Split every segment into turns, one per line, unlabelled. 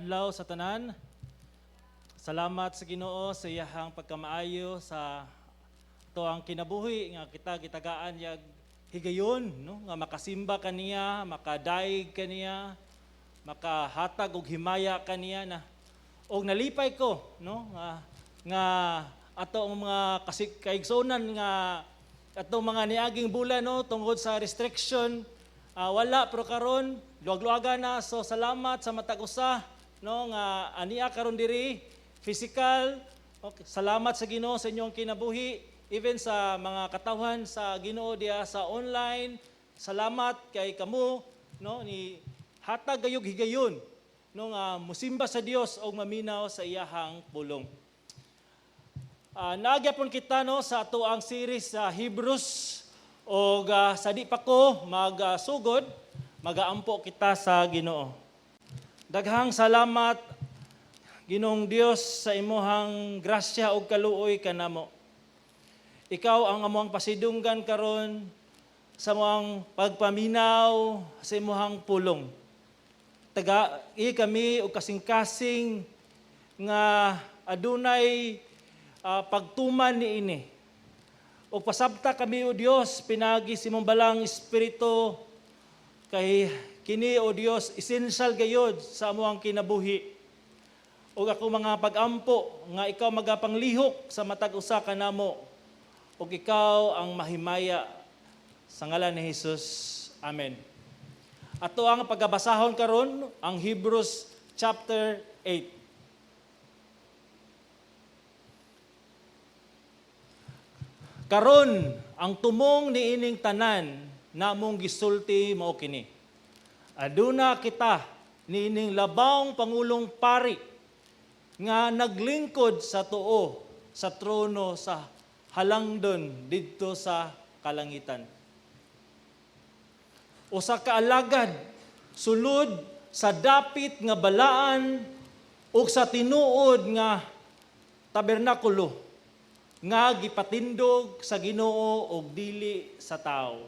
Adlaw sa tanan. Salamat sa Ginoo sa iyahang pagkamaayo sa atoang kinabuhi nga kita gitagaan yag higayon, no, nga makasimba kaniya, makadaig kaniya, makahatag og himaya kaniya na. Og nalipay ko, no, nga ato ang mga kaigsuonan nga atong mga niaging bulan, no, tungod sa restriction, wala, pero karon luwag-luwaga na. So salamat sa matag usa, no, nga ania karon diri physical. Okay. Salamat sa Ginoo sa inyong kinabuhi, even sa mga katawhan sa Ginoo diya sa online. Salamat kay kamo, no, ni hatag gayog higayon, no, nga musimba sa Dios og maminaw sa iyahang pulong. Naa gyapon kita, no, sa ato ang series sa Hebrews og sa di pa ko magsugod, magaampo kita sa Ginoo. Daghang salamat, Ginoong Dios, sa imuhang grasya ug kaluoy kanamo. Ikaw ang among pasidunggan karon sa among pagpaminaw sa imuhang pulong. Tagai kami og kasing-kasing nga adunay pagtuman niini. O pasabta kami, O Dios, pinagi sa imong Balaang Espiritu, kay kini, O Dios, essential gayod sa among kinabuhi. Ug ako mga pagampo nga ikaw magapanglihok sa matag usa kanamo ug ikaw ang mahimaya sa ngalan ni Jesus. Amen. Ato ang pagabasahon karon ang Hebrews chapter 8. Karon, ang tumong niining tanan namong gisulti mao kini. Aduna kita niining labawng pangulong pari nga naglingkod sa tuo sa trono sa halangdon didto sa kalangitan. Usa ka alagad sulod sa dapit nga balaan ug sa tinuod nga tabernakulo nga gipatindog sa Ginoo og dili sa tao.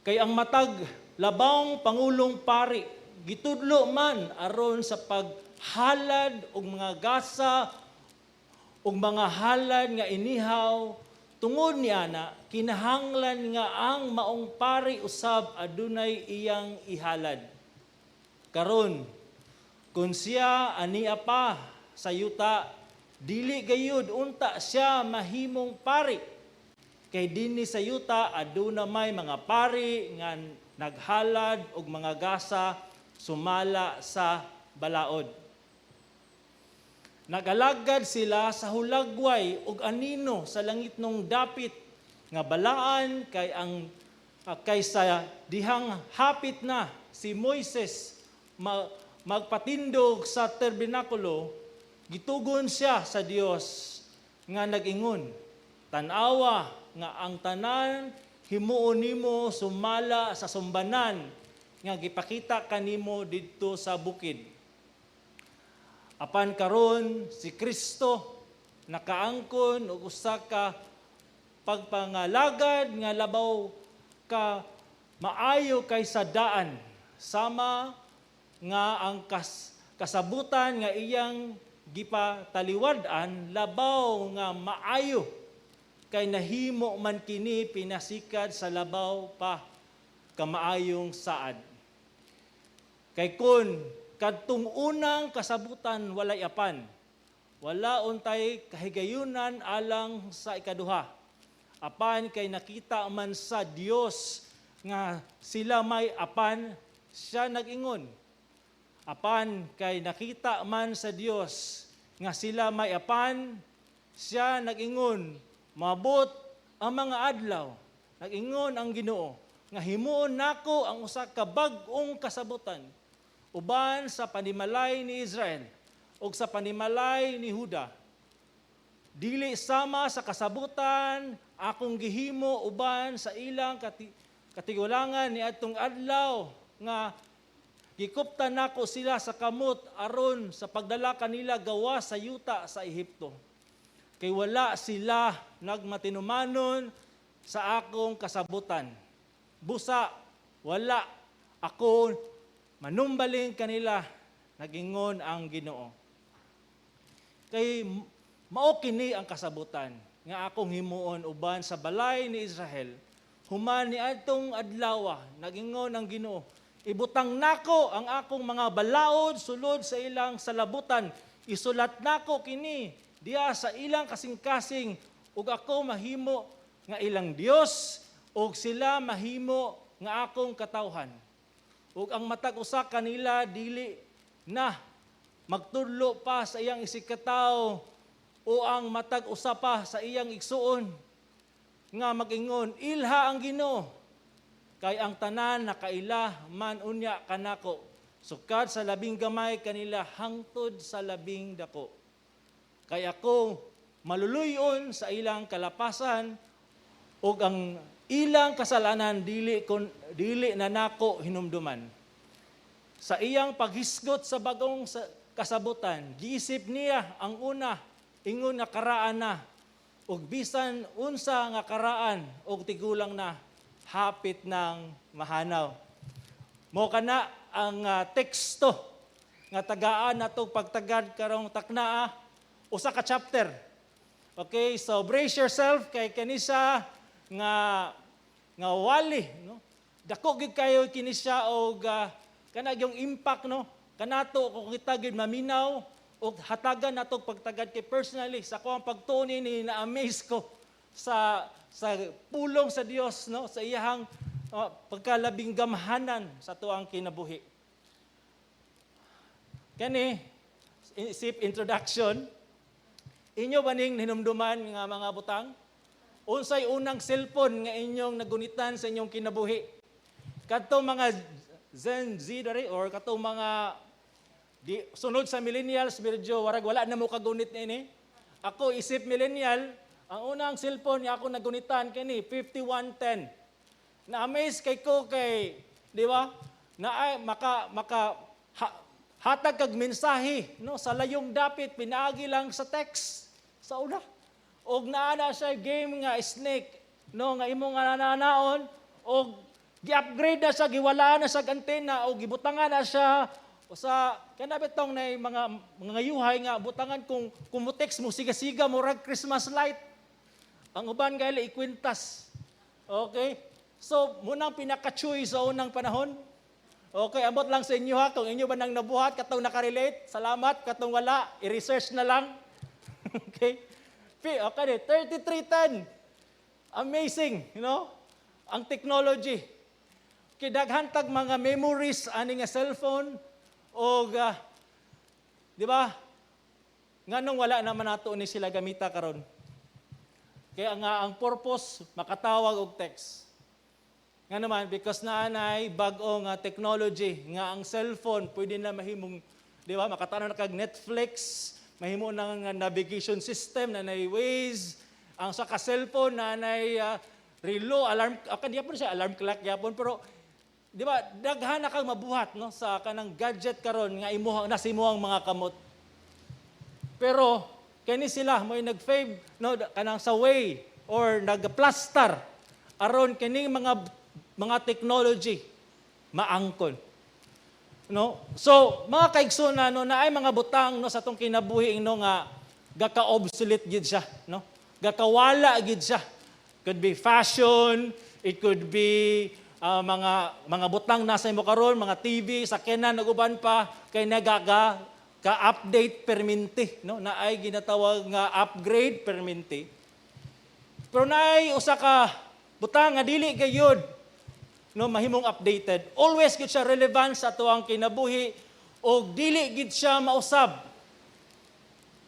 Kay ang matag labawng pangulong pari gitudlo man aron sa paghalad og mga gasa ug mga halad nga inihaw. Tungod niana, kinahanglan nga ang maong pari usab adunay iyang ihalad. Karon, kung siya ania pa sa yuta, dili gayud unta siya mahimong pari, kay dinhi sa yuta aduna may mga pari nga naghalad og mga gasa sumala sa balaod. Nagalagad sila sa hulagway ug anino sa langitnong dapit nga balaan, kay sa dihang hapit na si Moises magpatindog sa tabernakulo, gitugon siya sa Dios nga nag-ingon, "Tan-awa nga ang tanan himuon nimo sumala sa sumbanan nga gipakita kanimo didto sa bukid." Apan karon si Kristo nakaangkon og usa ka pagpangalagad nga labaw ka maayo kaysa daan, sama nga ang kasabutan nga iyang gipataliwad-an labaw nga maayo, kay nahimo man kini pinasikad sa labaw pa kamaayong saad. Kay kun kadtong unang kasabutan walay apan, wala untay kahigayunan alang sa ikaduha. Apan kay nakita man sa Dios nga sila may apan, siya nag-ingon. Apan kay nakita man sa Dios nga sila may apan, siya nag-ingon, "Mabot ang mga adlaw, nag-ingon ang Ginoo, nga himuon nako ang usa ka bag-ong kasabutan uban sa panimalay ni Israel ug sa panimalay ni Huda. Dili sama sa kasabutan akong gihimo uban sa ilang katigulangan niadtong adlaw nga gikuptan nako sila sa kamot aron sa pagdala kanila gawas sa yuta sa Ehipto. Kay wala sila nagmatinumanon sa akong kasabutan. Busa wala ako manumbaling kanila." Nagingon ang Ginoo. Kay mao kini ang kasabutan nga akong himuon uban sa balay ni Israel human ni adtong adlawa, nagingon ang Ginoo. Ibutang nako ang akong mga balaod sulod sa ilang salabutan. Isulat nako kini diha sa ilang kasing-kasing, ug ako mahimo nga ilang Dios ug sila mahimo nga akong katawhan. Ug ang matag usa kanila dili na magtudlo pa sa iyang isigkatawo o ang matag usa pa sa iyang igsuon nga mag-ingon, 'Ilha ang Ginoo,' kay ang tanan nakaila man unya kanako, sukad sa labing gamay kanila hangtod sa labing dako. Kay ako maluluyon sa ilang kalapasan ug ang ilang kasalanan dili kon dili na nako hinumduman." Sa iyang paghisgot sa bagong kasabutan, giisip niya ang una, ingon nga karaan na, ug bisan unsa nga karaan og tigulang na, hapit ng mahanaw. Mao kana ang teksto nga tagaan nato pagtagad karong taknaa, usa ka chapter. Okay, so brace yourself kay kani siya nga nga wali, no? Dako gid kayo kini siya og kana yung impact, no, kanato kung kita gid maminaw og hatagan nato pagtagad, kay personally sa ako ang pagtuo ni na-amaze ko sa pulong sa Dios, no, sa iyahang pagkalabing gamhanan sa tuang kinabuhi. Kani isip introduction, inyo ba ning hinumduman nga mga butang? Unsay unang cellphone nga inyong nagunitan sa inyong kinabuhi? Kadtong mga Gen Z diri or katong mga di sunod sa millennials, medyo warag wala na mo kagunit niini. Ako isip millennial, ang unang cellphone nga ako nagunitan kani 5110. Na-amaze kay ko kay, di ba? Na ay, maka maka ha, hatag kag mensahe, no, sa layong dapit pinaagi lang sa text sa una. Og naa na siya game nga snake, no, nga imo nga nananaon og gi-upgrade na siya, giwalaan na siya antena og gibutangan na siya o sa kana bitong na mga yuhay nga butangan kung mo text mo siga-siga murag Christmas light. Ang uban kay ikwintas. Okay? So, munang pinaka-choice sa unang panahon. Okay, ambot lang sa inyo ha, kung inyo ba nang nabuhat, katong nakarelate, salamat, katong wala, i-research na lang. Okay? Okay, 3310. Amazing? Ang technology. Kidaghan tag mga memories ani nga cellphone og di ba? Nganong wala naman nato ni sila gamita karon? Kaya nga ang purpose makatawag og text. Nga naman because naanay bag-o nga technology nga ang cellphone pwede na mahimong, di ba, makatanaw na kag Netflix, mahimo na nga navigation system na nay Waze, ang sa ka cellphone na nay relo, alarm, okay, di po siya alarm clock gyapon, pero di ba daghan na kang mabuhat, no, sa kanang gadget karon nga imuha nasa imuhang mga kamot. Pero kani sila mo'y nag-fave, no, kanang sa way or nagplastar aron kining mga technology maangkon. No? So, mga kaigsoon, no, na ay mga butang, no, sa atong kinabuhi, no, nga gaka-obsolete gid siya, no? Gakawala gid siya. Could be fashion, it could be mga butang nasa imo karon, mga TV, sakyanan ug uban pa, kay nagaga ka-update perminti, no? Naay ginatawag nga upgrade perminti. Pero naay usa ka butang nga dili gayud, no, mahimong updated. Always gid siya relevant sa atuang kinabuhi og dili gid siya mausab.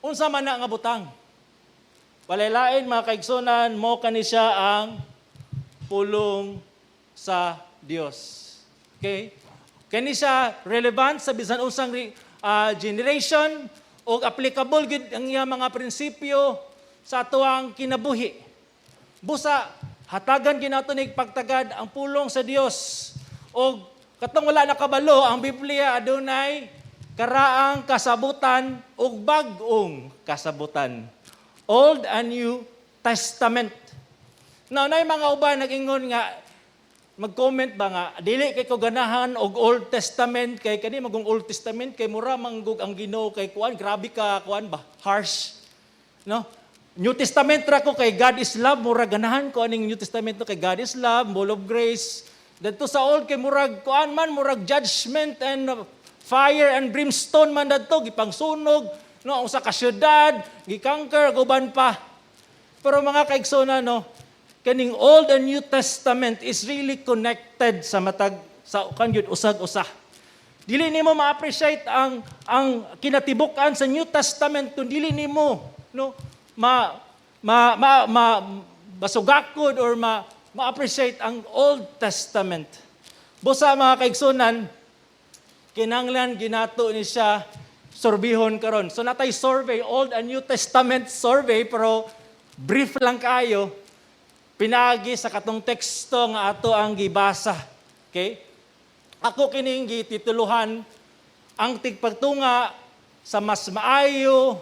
Unsa man na nga butang? Walay lain, mga kaigsunan, mo kani siya ang pulong sa Dios. Okay? Kani siya relevant sa bisan unsang generation ug applicable gid ang iya mga prinsipyo sa atuang kinabuhi. Busa hatagan ginato ni pagtagad ang pulong sa Dios. Og katong wala nakabalo, ang Biblia adunay karaang kasabutan ug bag-ong kasabutan. Old and New Testament. Now, nay mga uban nag-ingon nga mag-comment ba nga dili kay ko ganahan og Old Testament kay kani magong Old Testament kay mura manggug ang Ginoo kay kuan, grabe ka kuan ba, harsh, no? New Testament ra ko kay God is love. Mura ganahan ko aning New Testament, no, kay God is love, full of grace. Dadto sa Old kay murag kuan man, murag judgment and fire and brimstone man dadto, gipangsunog, no, ang usa ka syudad, gi-conquer, guban pa. Pero mga kaigsoona, no, kaning Old and New Testament is really connected sa matag sa kan yun usag-usa. Dili nimo ma-appreciate ang kinatibuk-an sa New Testament kung dili nimo, no, ma ma ma, ma basugakod or ma ma-appreciate ang Old Testament. Busa, mga kaigsunan, kinanglan ginato ni siya surbihon karon. So natay survey, Old and New Testament survey, pero brief lang kayo pinaagi sa katong teksto nga ato ang gibasa. Okay? Ako kining gitituluhan ang tigpagtunga sa mas maayo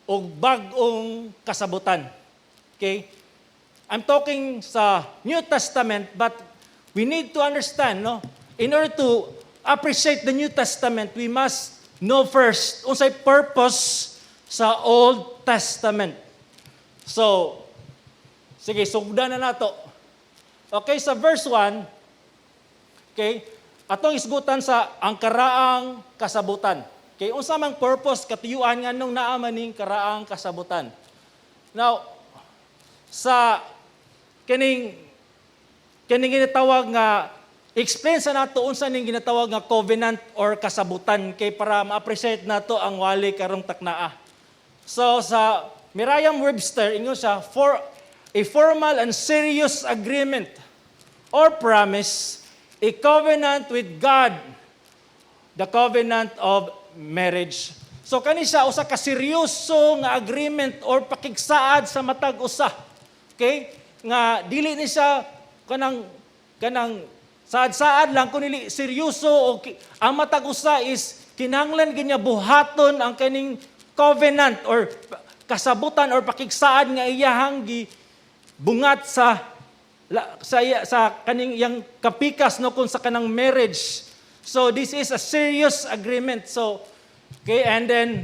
ug bag-ong kasabutan. Okay? I'm talking sa New Testament, but we need to understand, no? In order to appreciate the New Testament, we must know first unsay purpose sa Old Testament. So, sige, sugdan na nato. Okay, sa verse 1, okay, atong isgutan sa ang karaang kasabutan. Okay, unsa mang purpose, katuyuan, nganong naa man ning karaang kasabutan? Now, sa kining ginatawag nga, explain sa nato unsa ning ginatawag nga covenant or kasabutan kay para ma-appreciate nato ang wali karong taknaa. So sa Merriam-Webster, ingon siya, for a formal and serious agreement or promise, a covenant with God, the covenant of marriage. So kani siya usa ka seryoso nga agreement or pakigsaad sa matag usa. Okay? Nga dili ni siya kanang saad-saad lang kun dili seryoso o ang matag usa is kinahanglan ginya buhaton ang kaning covenant or kasabutan or pakigsaad nga iyahang gi bungat sa kaning iyang kapikas, no, kung sa kanang marriage. So this is a serious agreement. So okay, and then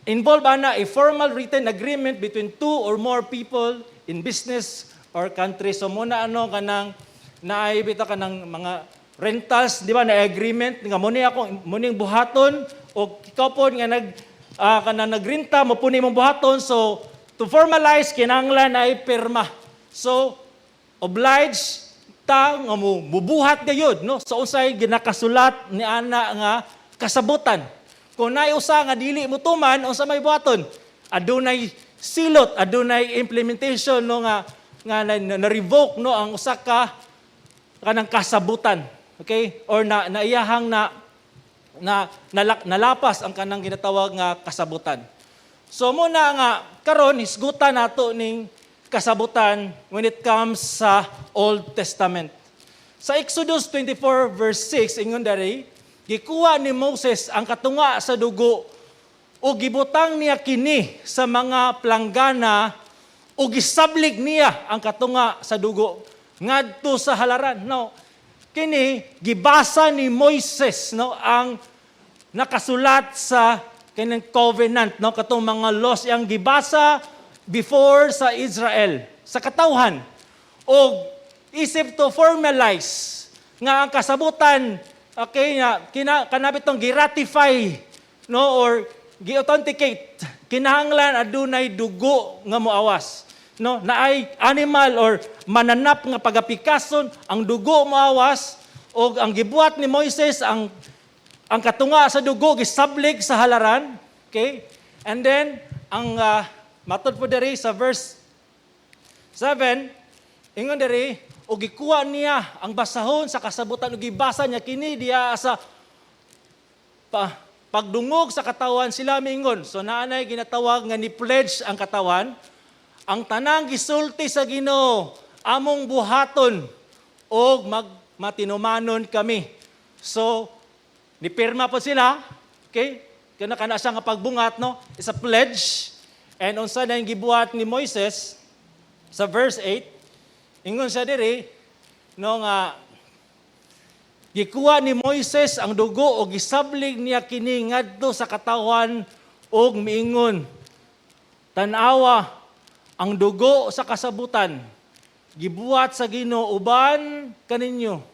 involve ana a formal written agreement between two or more people in business or country. So muna ano kanang naay bitaw kanang mga rentals, di ba, na agreement nga mo ni ako mo ning buhaton o ikaw po nga nag kanang nagrenta mo po nimong buhaton. So to formalize, kinahanglan ay pirma. So obliged ta nga mo mubuhat gayud, no, sa unsay ginakasulat ni ana nga kasabutan. Kung naay usa nga dili mo tuman, unsa may buhaton? Adunay silot, adunay implementation, no, nga na revoke, no, ang usa ka kanang kasabutan. Okay? Or na naiyahang na na nalapas ang kanang ginatawag nga kasabutan. So muna nga karon hisgutan nato ning kasabutan when it comes sa Old Testament. Sa Exodus 24 verse 6, ingon diri, gikuha ni Moses ang katunga sa dugo ug gibutang niya kini sa mga planggana ug gisablig niya ang katunga sa dugo ngadto sa halaran. No, kini gibasa ni Moises, no, ang nakasulat sa kining covenant, no, katong mga laws iyang gibasa before sa Israel, sa katawhan, og isip to formalize nga ang kasabutan, okay, nga kina kanabit tong gi-ratify, no, or gi-authenticate, kinahanglan adunay dugo nga moawas, no, naay animal or mananap nga pagapikason, ang dugo moawas. Og ang gibuhat ni Moises, ang katunga sa dugo gisablig sa halaran. Okay? And then ang matod po diri sa verse 7, ingon diri, og gikuha niya ang basahon sa kasabutan ug gibasa niya kini diya sa pagdungog sa katawan. Sila miingon. So naanay ginatawag nga ni pledge ang katawan: "Ang tanang gisulti sa Ginoo among buhaton og magmatinumanon kami." So nipirma po sila, okay? Kana kana siya nga pagbungat, no? It's a pledge. And unsa na yung gibuhat ni Moises sa verse 8, ingon siya diri, no, nga Gikuha ni Moises ang dugo o gisablig niya kini ngadto sa katawhan og miingon, "Tan-awa ang dugo sa kasabutan gibuhat sa Ginoo uban kaninyo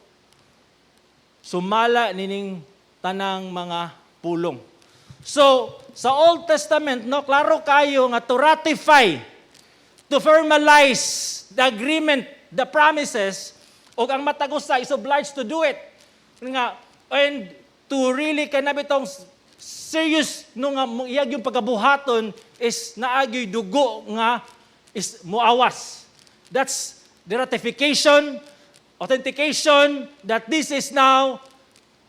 sumala nining tanang mga pulong." So, sa Old Testament, no, klaro kayo nga to ratify, to formalize the agreement, the promises, ug ang matag usa is obliged to do it. Nga, and to really kana bitong serious no nga iyag yung pagabuhaton is naagyoy dugo nga is muawas. That's the ratification, authentication that this is now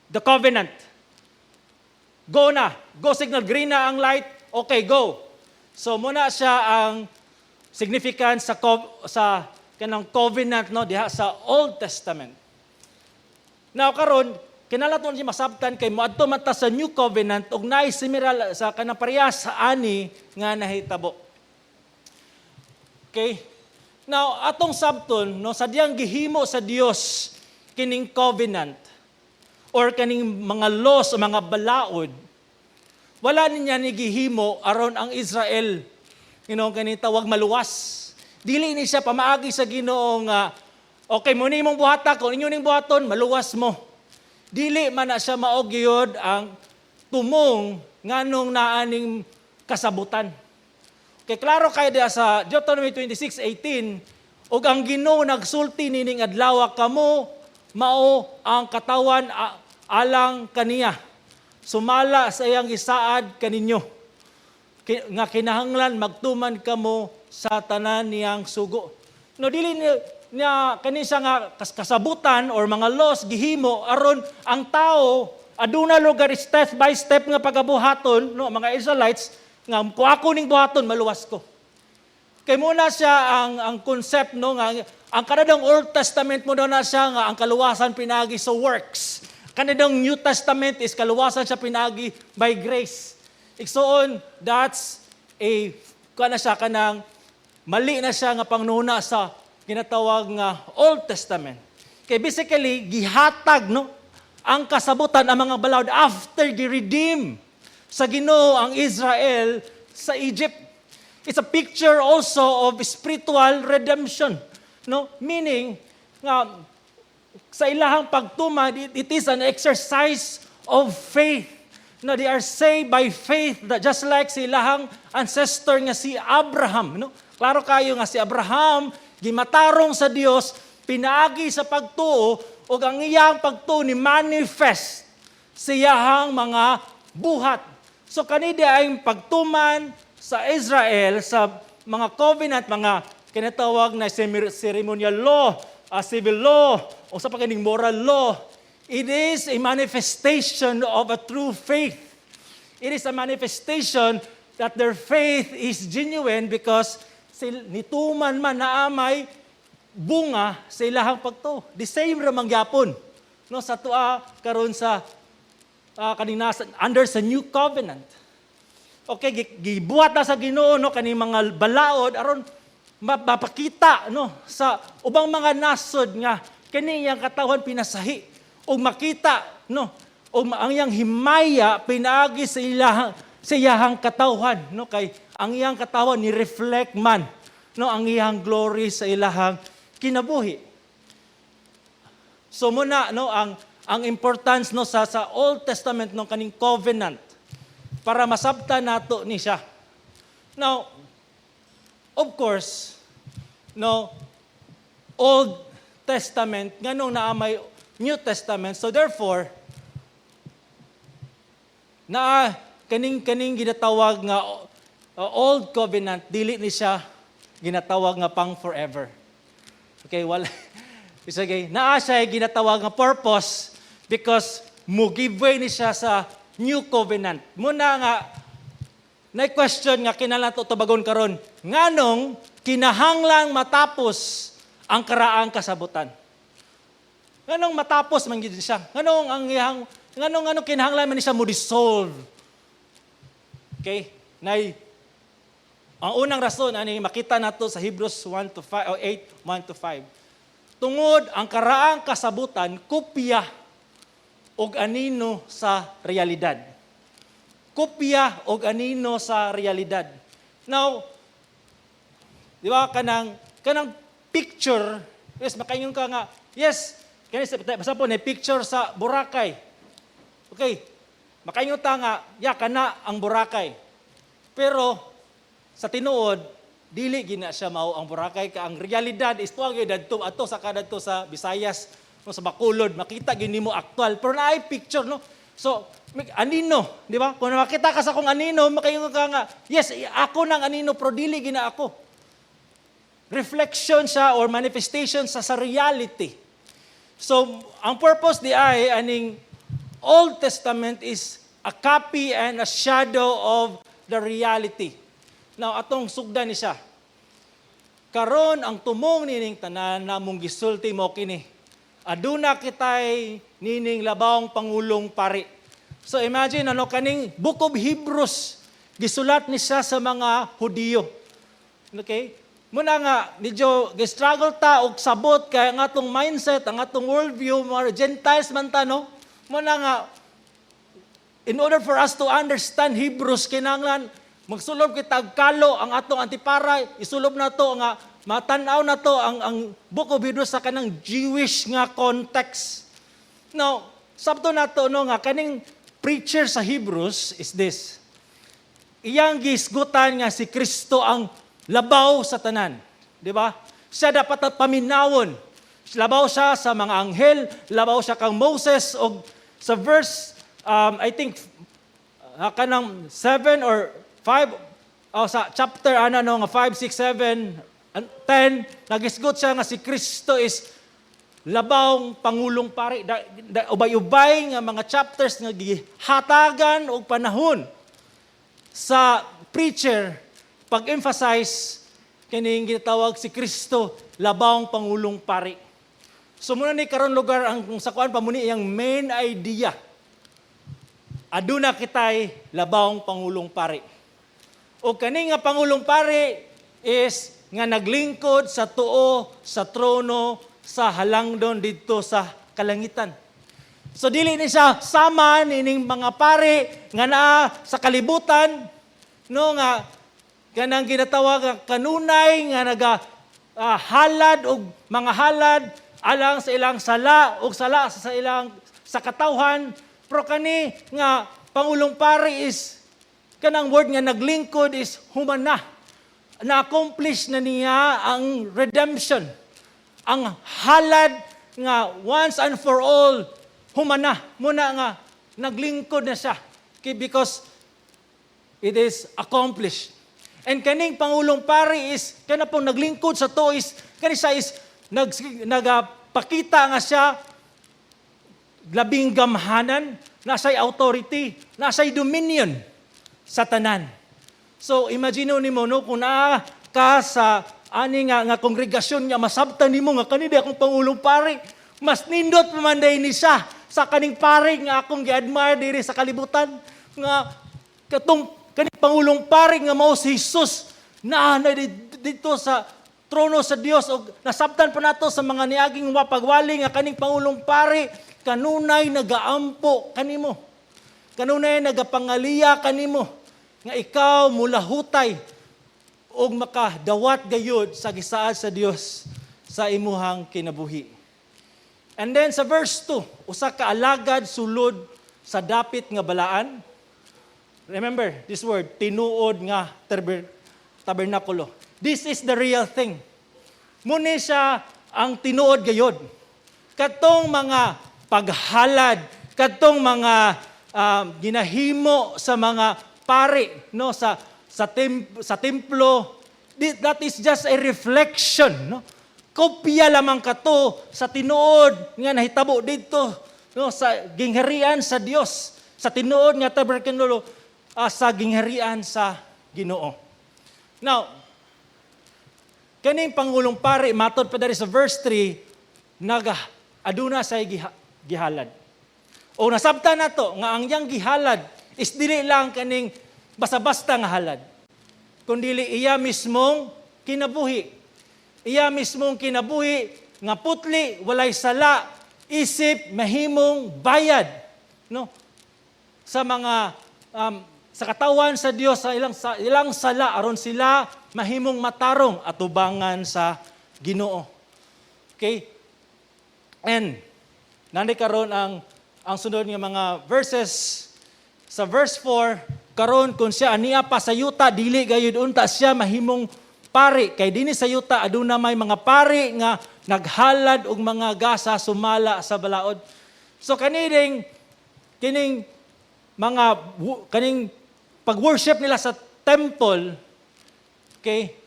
the covenant. Go na. Go signal. Green na ang light. Okay, go. So muna siya ang significance sa kanang covenant, no, diha sa Old Testament. Now karon, kinahanglan to siya masabtan kay moadto man ta sa New Covenant ug naay similar sa kanang parehas sa ani nga nahitabo. Okay? Now, atong sabton, no, sa diyang gihimo sa Dios kining covenant or kaning mga laws o mga balaod, wala niya ni gihimo aron ang Israel kaning tawag maluwas. Dili ni siya pamaagi sa Ginoo nga, "Okay, mo ni imong buhata, kung inyo ning buhaton, maluwas mo." Dili man na siya mao gyud ang tumong nganong naaning kasabutan. Kay klaro kay diha sa Deuteronomy 26:18, "Ug ang Ginoo nagsulti nining adlaw, kamo mao ang katawhan alang kaniya sumala sa iyang gisaad kaninyo nga kinahanglan magtuman kamo sa tanan niyang sugo." No, dili niya kani siya nga kasabutan or mga laws gihimo aron ang tao aduna lugar step by step nga pagabuhaton, no, mga Israelites nga kung ako ning buhaton, maluwas ko. Kay muna siya ang concept, no, nga ang kanadong Old Testament mo na siya nga ang kaluwasan pinagi sa works. Kanadong New Testament is kaluwasan siya pinagi by grace. Igsoon, that's a kana siya kanang mali na siya nga pangnuna sa ginatawag nga Old Testament. Kay basically gihatag, no, ang kasabutan, ang mga balaod, after gi-redeem sa Ginoo ang Israel sa Egypt. It's a picture also of spiritual redemption. No? Meaning, nga, sa ilahang pagtuman, it is an exercise of faith. No, they are saved by faith, that just like si ilahang ancestor nga si Abraham. No? Klaro kayo nga si Abraham, gimatarong sa Dios, pinaagi sa pagtuo, ug ang iyang pagtuo ni manifest sa iyahang mga buhat. So kanida ay pagtuman sa Israel sa mga covenant, mga kinatawag na ceremonial law, civil law, o sa pagkaning moral law. It is a manifestation of a true faith. It is a manifestation that their faith is genuine because nituman man na amay bunga sa ilahang pagtuo. The same ra man gyapon, no, sa tua karon sa kaning nasa under sa new covenant. Okay, gibuhat na sa Ginoo, no, kaning mga balaod aron mapakita, no, sa ubang mga nasod nga kini iyang katawhan pinasahi ug makita, no, ug ang iyang himaya pinaagi sa iyahang katawhan, no, kay ang iyang katawhan ni reflect man, no, ang iyang glory sa ilahang kinabuhi. So muna, no, ang importance, no, sa Old Testament, no, kaning covenant para masabtan nato ni siya. Now, of course, no, Old Testament nganong naa may New Testament? So therefore naa kaning ginatawag nga Old Covenant, dili ni siya ginatawag nga pang forever. Okay, wala. Sige, naa siya ginatawag nga purpose because mo give way ni siya sa New Covenant. Muna nga na question nga kinahanglan to tubagon karon. Nganong kinahanglang matapos ang karaang kasabutan? Nganong matapos man gid siya? Nganong ang iyang nganong ano kinahanglan man ni siya mo dissolve? Okay? Nay ang unang rason ani makita nato sa Hebrews 1 to 5 o 8 1 to 5. Tungod ang karaang kasabutan kopya og anino sa realidad. Kopya og anino sa realidad. Now, di ba kanang picture, yes, makaingon ka nga, yes, kani sa basta po ni picture sa Boracay. Okay. Makaingon ta nga, ya kana ang Boracay. Pero sa tinuod, dili gina siya mao ang Boracay, ka ang realidad is tuwa gyud dadto ato sa kadadto sa Visayas, no, sa Bacolod, makita gyud nimo aktual, pero naay picture, no? So anino, di ba? Kung makita ka sa akong anino, makaingon ka nga, "Yes, ako nang anino," pero dili gina ako. Reflection siya or manifestation sa reality. So ang purpose di ay aning Old Testament is a copy and a shadow of the reality. Now, atong sugdan ni siya. Karon, ang tumong nining tanan namong gisulti mo kini. Aduna kitay nining labawng pangulong pari. So imagine, ano, kaning Book of Hebrews, gisulat ni siya sa mga Hudiyo. Okay? Muna nga medyo gi-struggle ta og sabot kay ang atong mindset, ang atong worldview, mga Gentiles man ta, no? Muna nga in order for us to understand Hebrews, kinahanglan magsulob kita og kalo ang atong antipara, isulob na to nga matan-aw na to ang Book of Hebrews sa kanang Jewish nga context. Now, sabto na to, no, nga kaning preacher sa Hebrews is this. Iyang gisgutan nga si Kristo ang labaw sa tanan. Di ba? Siya dapat at paminawon. Labaw siya sa mga anghel, labaw siya kang Moses, og sa verse I think kanang 7 or 5, oh, sa chapter ana, no, nga 5, 6, 7 and 10, nagisgot siya nga si Kristo is labawng pangulong pari. Da, ubay-ubay nga mga chapters nga gihatagan og panahon sa preacher pag-emphasize kining gitawag si Kristo labawng pangulong pari. So muna ni karon lugar ang kung sa kuan pa muni iyang main idea. Aduna kitay labawng pangulong pari. O kani nga pangulong pari is nga naglingkod sa tuo sa trono sa halangdon didto sa kalangitan. So dili ni siya sama nining mga pari nga naa sa kalibutan, no, nga kanang ginatawag nga kanunay nga naga halad og mga halad alang sa ilang sala og sala sa ilang sa katawhan, pero kani nga pangulong pari is kanang word nga naglingkod is humana, na-accomplish na niya ang redemption, ang halad nga once and for all, humana muna nga naglingkod na siya. Okay, because it is accomplished. And kaning pangulong pari is kana pong naglingkod sa to is kani siya is nagapakita nga siya labing gamhanan, nasay authority, nasay dominion sa tanan. So imagine nimo, no, kung naa ka sa ani nga kongregasyon nga masabtan nimo nga kani di akong pangulong pari. Mas nindot pa man day ni siya sa kaning pari nga akong gi-admire diri sa kalibutan, nga katong kaning pangulong pari nga mao si Jesus naa na dito sa trono sa Dios, og nasabtan pa nato sa mga niaging pagwali nga kaning pangulong pari kanunay nagaampo kanimo, kanunay nagapangaliya kanimo nga ikaw mulahutay og makadawat gayud sa gisaad sa Dios sa imuhang kinabuhi. And then sa verse 2, usa ka alagad sulod sa dapit nga balaan. Remember this word, tinuod nga tabernakulo. This is the real thing. Muni siya ang tinuod gayod. Katong mga paghalad, katong mga ginahimo sa mga pari, no, sa templo, that is just a reflection, no? Kopya lamang kato sa tinuod nga nahitabo didto, no, sa gingharian sa Dios, sa tinuod nga tabernakulo, sa gingharian sa Ginoo. Now, kaning pangulong pari, matod pa diri sa verse 3, naga aduna say gihalad. O nasabtan nato nga ang iyang gihalad is dili lang kaning basta-basta nga halad, kundili iya mismong kinabuhi. Iya mismong kinabuhi nga putli, walay sala, isip mahimong bayad. no, sa mga sa katawan sa Dios sa ilang sala aron sila mahimong matarong atubangan sa Ginoo. Okay? And nandi karon ang sunod nga mga verses sa verse 4. Karon, kung siya ania pa sa yuta, dili gayud unta siya mahimong pari, kay dinhi sa yuta aduna may mga pari nga naghalad og mga gasa sumala sa balaod. So kanining kining mga kaning pag-worship nila sa temple, okay,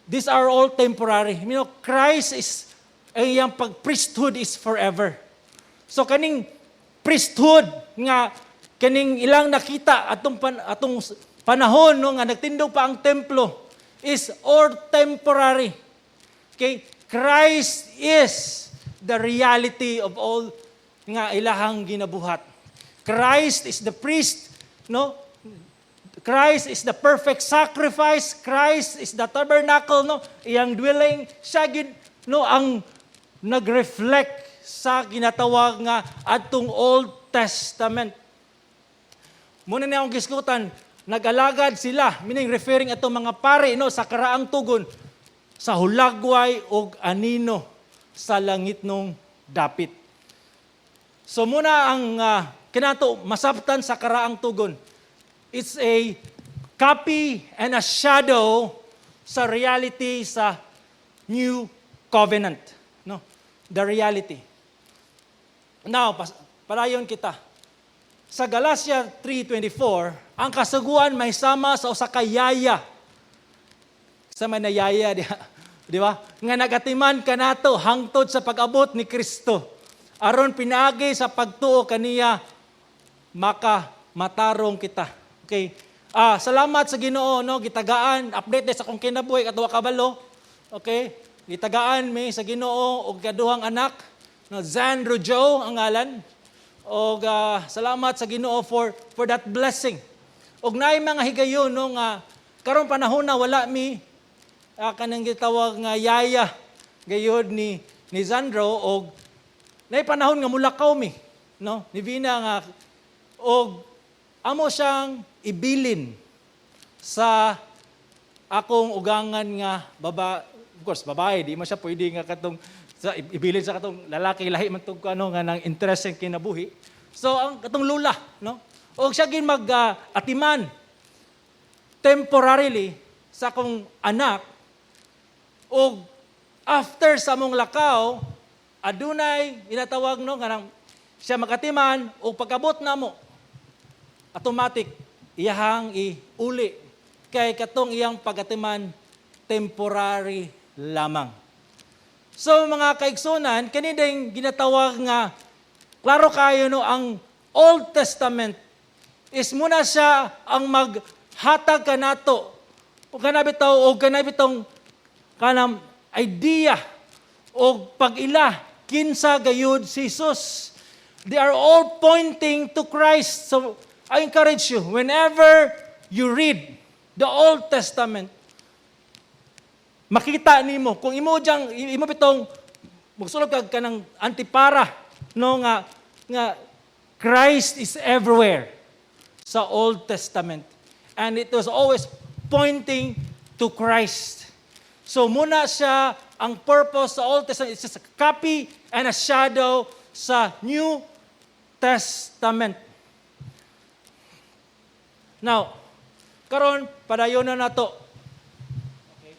these are all temporary. Christ is, ang iyang pag-priesthood is forever. So kaning priesthood nga kaning ilang nakita atong panahon, no, nga nagtindog pa ang templo is all temporary. Okay? Christ is the reality of all nga ilahang ginabuhat. Christ is the priest, no? Christ is the perfect sacrifice. Christ is the tabernacle, no? Iyang dwelling, siya gid, no, ang nag-reflect sa ginatawag nga atong Old Testament. Muna na akong gisgutan, nag-alagad sila, meaning referring atong mga pari, no, sa karaang tugon, sa hulagway og anino sa langitnong dapit. So muna ang kinato masabtan sa karaang tugon. It's a copy and a shadow sa reality sa New Covenant. No? The reality. Now, padayon kita. Sa Galatia 3:24, ang kasuguan may sama sa usa ka yaya. Sa may nayaya diha, di ba? Nga nagatiman kanato hangtod sa pag-abot ni Kristo. Aron pinaagi sa pagtuo kaniya maka matarong kita. Okay. Salamat sa Ginoo, no, gitagaan update sa akong kinabuhi katong wa kabalo. Okay? Gitagaan mi sa Ginoo og kaduhang anak, no, Zandro Joe ang ngalan. Og salamat sa Ginoo for that blessing. Og naay mga higayon, no, nga karon panahon na wala mi kanang gitawag nga yaya gayod ni Zandro, og naay panahon nga mulakaw mi, no, ni Vina nga og amo siyang ibilin sa akong ugangan nga baba, of course babae, di mo siya pwede nga katong sa ibilin sa katong lalaki, lahi man tug ano nga nang interest sa kinabuhi. So ang katong lula, no, og siya gin mag atiman temporarily sa akong anak, og after sa among lakaw adunay inatawag, no, nga nang siya makatiman, og pagabot namo, automatic iyahang iuli kay katong iyang pagatiman temporary lamang. So mga kaigsunan, kani ding ginatawag nga klaro kayo, no, ang Old Testament is muna siya ang maghatag kanato o kana bitaw o kana bitong kanang idea o pag-ila kinsa gayud si Jesus. They are all pointing to Christ. So I encourage you, whenever you read the Old Testament, makita nimo kung imo diyang imo bitong magsulod kag kanang antipara, no, nga Christ is everywhere sa Old Testament and it was always pointing to Christ. So muna siya ang purpose sa Old Testament. It's just a copy and a shadow sa New Testament. Now, karon padayon na nato. Okay.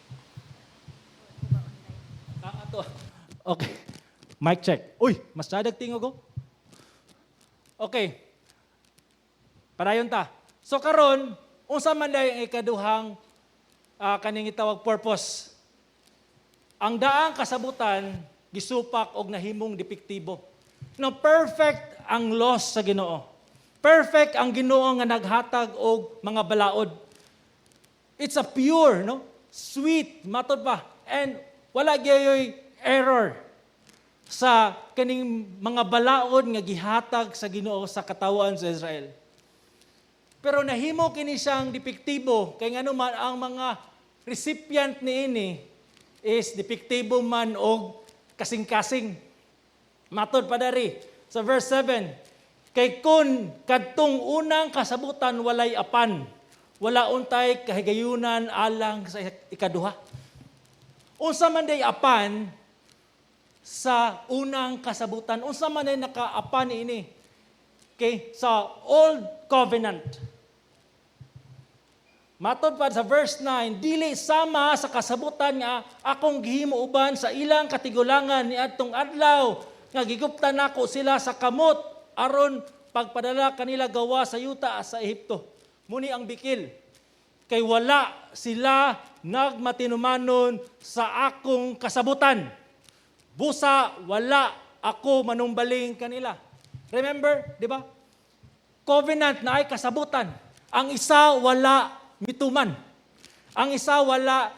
Ato. Okay. Mic check. Uy, mas sadag tingog ko. Okay. Padayon ta. So karon, unsa man day ang ikaduhang kaning itawag purpose? Ang daang kasabutan gisupak og nahimong depektibo. No, perfect ang laws sa Ginoo. Perfect ang Ginoo nga naghatag og mga balaod. It's a pure, no? Sweet, matod pa. And wala gyoy error sa kaning mga balaod nga gihatag sa Ginoo sa katawhan sa Israel. Pero nahimo kini siyang depektibo kay ngano man ang mga recipient niini is depektibo man og kasing-kasing. Matod pa dari sa verse 7, Kay kun kadtong unang kasabutan walay apan, wala untay kahigayunan alang sa ikaduha. Unsa man day apan sa unang kasabutan? Unsa man day nakaapan ini? Okay, sa Old Covenant. Matod pa sa verse 9, dili sama sa kasabutan nga akong gihimo uban sa ilang katigulangan niadtong adlaw nga giguptan nako sila sa kamot aron pagpadala kanila gawa sa yuta sa Ehipto. Muni ang bikil. Kay wala sila nagmatinumanon sa akong kasabutan. Busa wala ako manumbaling kanila. Remember, di ba? Covenant na ay kasabutan. Ang isa, wala mituman. Ang isa, wala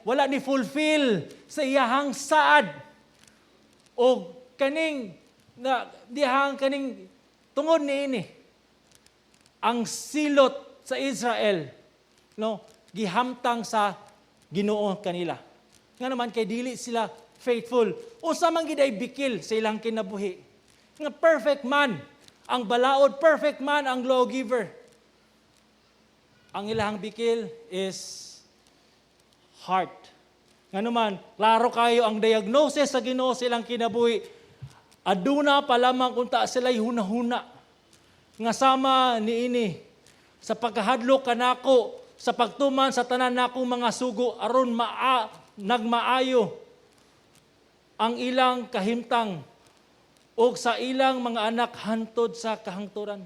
wala ni fulfill sa iyahang saad. O kaning na dihang kaning tungod niini, ang silot sa Israel, no, gihamtang sa Ginoo kanila. Nga naman kay dili sila faithful. Unsa man gid ay bikil sa ilang kinabuhi? Nga perfect man ang balaod, perfect man ang lawgiver. Ang ilang bikil is heart. Nga naman, klaro kayo ang diagnosis sa Ginoo sa ilang kinabuhi. Aduna pa lamang unta sila'y hunahuna nga sama niini sa pagkahadlok kanako, sa pagtuman sa tanan nakong mga sugo, aron maa nagmaayo ang ilang kahimtang ug sa ilang mga anak hantod sa kahangturan.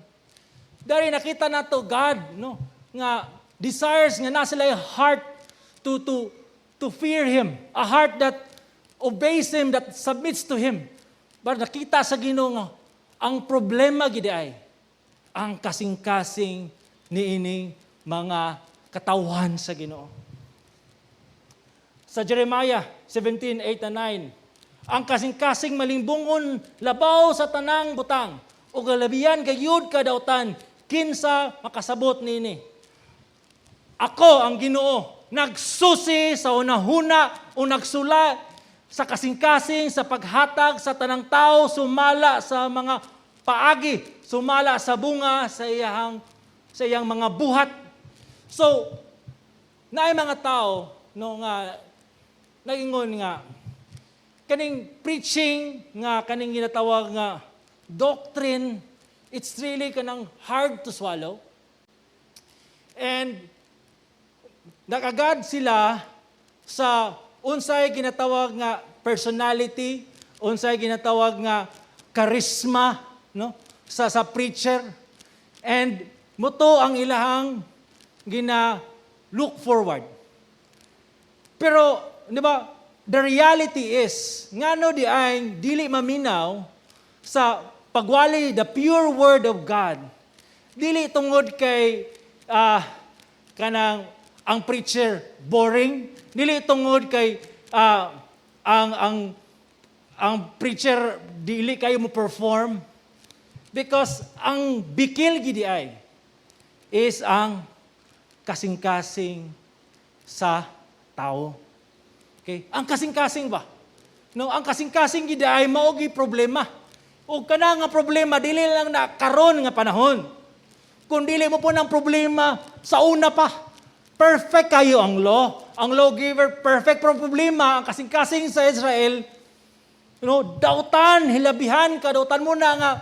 Dari nakita nato God, no, nga desires nga na sila heart to fear Him, a heart that obeys Him, that submits to Him. But nakita sa Ginoo nga ang problema gid ay ang kasing-kasing niining mga katawhan sa Ginoo. Sa Jeremiah 17, 8 and 9, ang kasing-kasing malimbungon labaw sa tanang butang, ug labihan gayud kadautan, kinsa makasabot nini? Ako ang Ginoo, nagsusi sa hunahuna o nagsula sa kasing-kasing sa paghatag sa tanang tao sumala sa mga paagi, sumala sa bunga sa iyang mga buhat. So, naay mga tao, no, nga nagingon nga kaning preaching nga kaning ginatawag nga doctrine, it's really kanang hard to swallow. And nakagad sila sa unsay ginatawag nga personality, unsay ginatawag nga charisma, no, sa preacher. And muto ang ilahang gina look forward. Pero, di ba, the reality is, ngano di ay dili maminaw sa pagwali the pure word of God? Dili tungod kay kanang ang preacher boring, dili tungod kay ang preacher dili kayo mo perform, because ang bikil gidi ay is ang kasing-kasing sa tao. Okay? Ang kasing-kasing ba? No, ang kasing-kasing gid ay mao gi problema. Ug kana nga problema dili lang na karon nga panahon. Kung dili mo po ng problema sa una pa. Perfect kayo ang law. Ang lawgiver, perfect, pero problema ang kasing-kasing sa Israel, dautan, hilabihan, kadautan mo na nga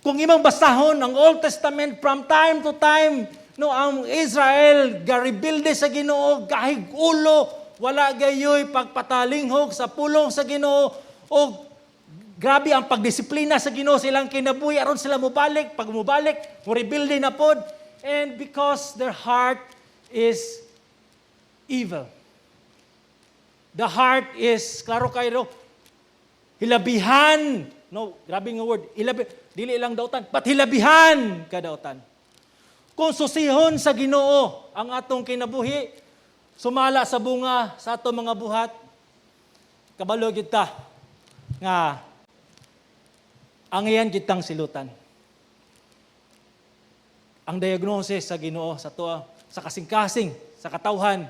kung imong basahon ang Old Testament, from time to time, no, ang Israel garebelde sa Ginoo, gahig ulo, wala gayoy pagpatalinghog sa pulong sa Ginoo og grabe ang pagdisiplina sa Ginoo sa ilang kinabuhi aron sila mobalik. Pag mobalik, mo-rebelde na pod, and because their heart is evil. The heart is, klaro kayo, hilabihan, no, grabe nga word, hilabi, dili lang dautan, but hilabihan kadautan. Kung susihon sa Ginoo ang atong kinabuhi, sumala sa bunga sa atong mga buhat, kabalo kita nga ang iyan kitang silutan. Ang diagnosis sa Ginoo sa tuwa, sa kasing-kasing, sa katawhan,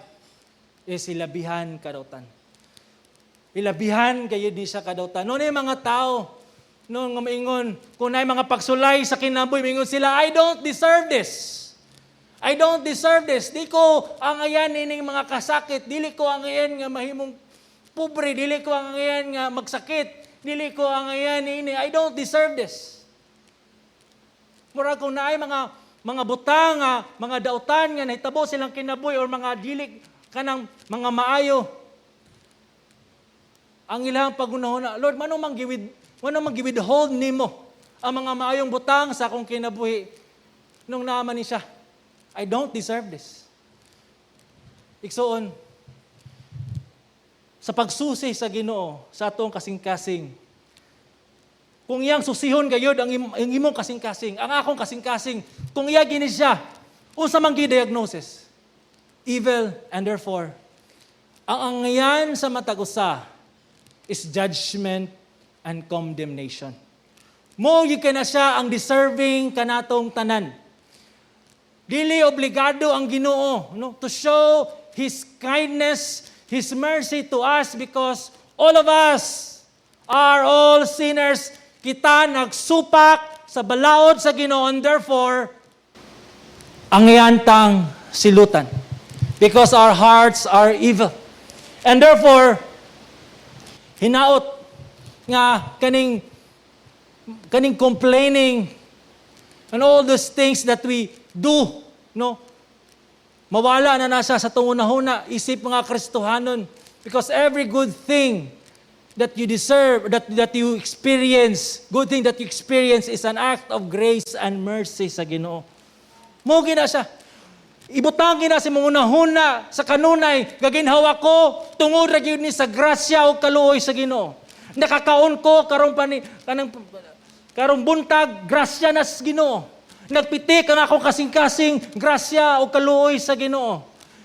is hilabihan kadautan. Hilabihan kayo di sa kadautan. Noon yung mga tao No, nga maingon, kung naay mga pagsulay sa kinabuhi, maingon sila, "I don't deserve this. I don't deserve this. Di ko angayan ining mga kasakit. Dili ko angayan nga mahimong pobre. Dili ko angayan nga magsakit. Dili ko angayan ini. I don't deserve this." Mura kung naay mga butang nga, mga dautan nga nahitabo silang kinabuhi or mga dili kanang mga maayo, ang ilang paghunahuna, "Lord, manong mang giwithhold nimo ang mga maayong butang sa akong kinabuhi nung naa man ni siya? I don't deserve this." Igsuon, sa pagsusi sa Ginoo sa atong kasing-kasing, kung iyang susihon gayod ang imong kasing-kasing, ang akong kasing-kasing, kung iya gini siya, unsa man diagnosis? Evil, and therefore, ang angayan sa matag usa is judgment and condemnation. Mao gyud na siya ang deserving kanatong tanan. Dili obligado ang Ginoo, no, to show His kindness, His mercy to us because all of us are all sinners. Kita nagsupak sa balaod sa Ginoo and therefore angayan tang silutan because our hearts are evil. And therefore hinaot nga kaning complaining and all those things that we do, no, mawala na na siya sa atong hunahuna isip mga Kristohanon because every good thing that you deserve, that you experience, good thing that you experience is an act of grace and mercy sa Ginoo. Mao na siya. Ibutang gina sa imong hunahuna sa kanunay, gaginhawa ko tungod ra gyud ni sa grasya ug kaluoy sa Ginoo. Nakakaon ko karong pani kanang karong buntag, grasya na sa Ginoo. Nagpitik ang akong kasing-kasing, grasya ug kaluoy sa Ginoo.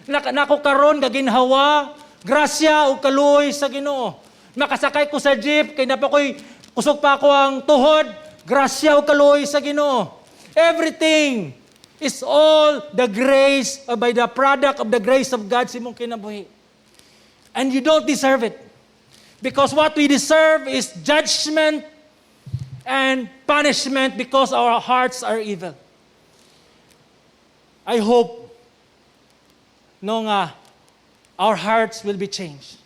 Nako karon gaginhawa, grasya ug kaluoy sa Ginoo. Makasakay ko sa jeep kay napa ko'y kusog pa ako ang tuhod, grasya ug kaluoy sa Ginoo. Everything is all the grace, by the product of the grace of God sa imong kinabuhi. And you don't deserve it. Because what we deserve is judgment and punishment because our hearts are evil. I hope, no, nga our hearts will be changed.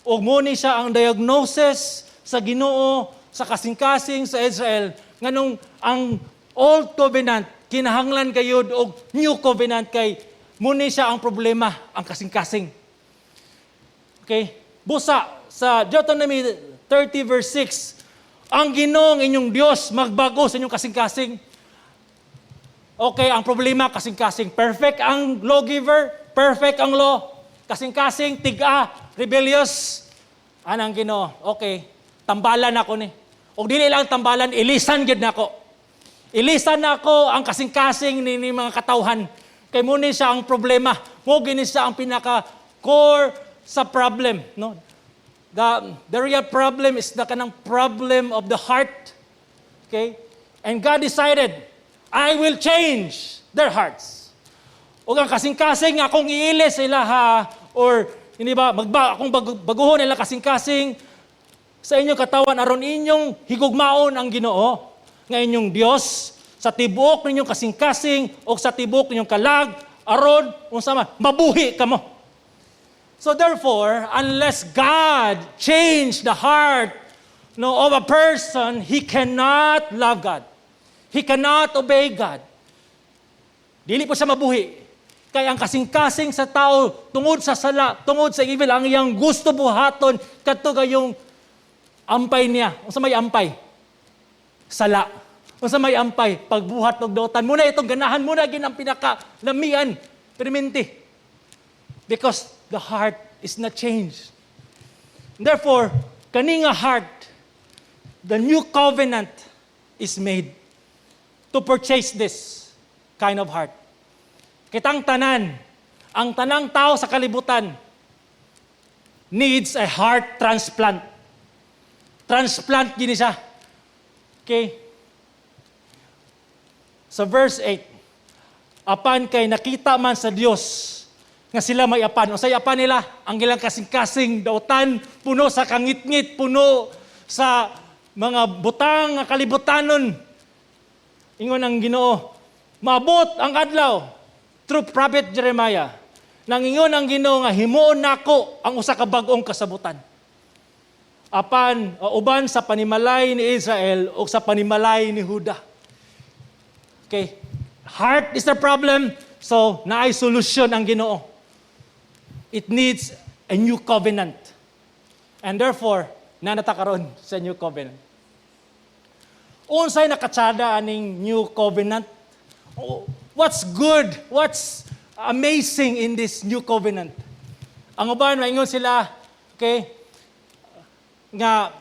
Ug mao ni siya ang diagnosis sa Ginoo sa kasing-kasing sa Israel nganong ang old covenant kinahanglan gayud og new covenant kay mao ni siya ang problema, ang kasing-kasing. Okay? Busa sa Deuteronomy 30 verse 6, ang Ginoong inyong Diyos magbago sa inyong kasing-kasing. Okay, ang problema, kasing-kasing. Perfect ang lawgiver, perfect ang law. Kasing-kasing, tiga, rebellious. Anang Ginoo, okay, tambalan ako ni. O dili lang tambalan, ilisan gyud nako. Ilisan nako ang kasing-kasing ni mga katawhan. Kay mao ni siya ang problema. Mao gini siya ang pinaka core sa problem, no? The real problem is the kanang problem of the heart. Okay? And God decided, "I will change their hearts." Ug ang kasing-kasing akong iilis sila ha, or hindi ba magba akong baguhon nila kasing-kasing sa inyong katawan aron inyong higugmaon ang Ginoo nga inyong Dios sa tibuok ninyong kasing-kasing o sa tibuok ninyong kalag aron unsa man mabuhi kamo. So therefore, unless God change the heart, no, of a person, he cannot love God. He cannot obey God. Dili po siya mabuhi. Kay ang kasing-kasing sa tao, tungod sa sala, tungod sa evil, ang iyang gusto buhaton, kadto gayong ampay niya. Unsa may ampay? Sala. Unsa may ampay? Pagbuhat og dautan. Mao na itong ganahan, mao na gyud ang pinaka lamian. Perminti. Because the heart is not changed. Therefore, kani nga heart, the new covenant is made to purchase this kind of heart. Kitang tanan, ang tanang tao sa kalibutan needs a heart transplant. Transplant gini siya. Okay? Sa verse 8, apan kay nakita man sa Dios nga sila may apan. Unsay apan nila? Ang ilang kasing-kasing dautan, puno sa kangitngit, puno sa mga butang nga kalibutanon. Ingon ang Ginoo, maabot ang adlaw through Prophet Jeremiah. Nangingon ang Ginoo nga himuon nako ang usa ka bag-ong kasabutan. Apan uban sa panimalay ni Israel o sa panimalay ni Juda. Okay. Heart is the problem, so naay solusyon ang Ginoo. It needs a new covenant. And therefore, naa na ta karon sa new covenant. Unsay nakatsada aning new covenant? Oh, what's good? What's amazing in this new covenant? Ang uban maingon sila, okay, nga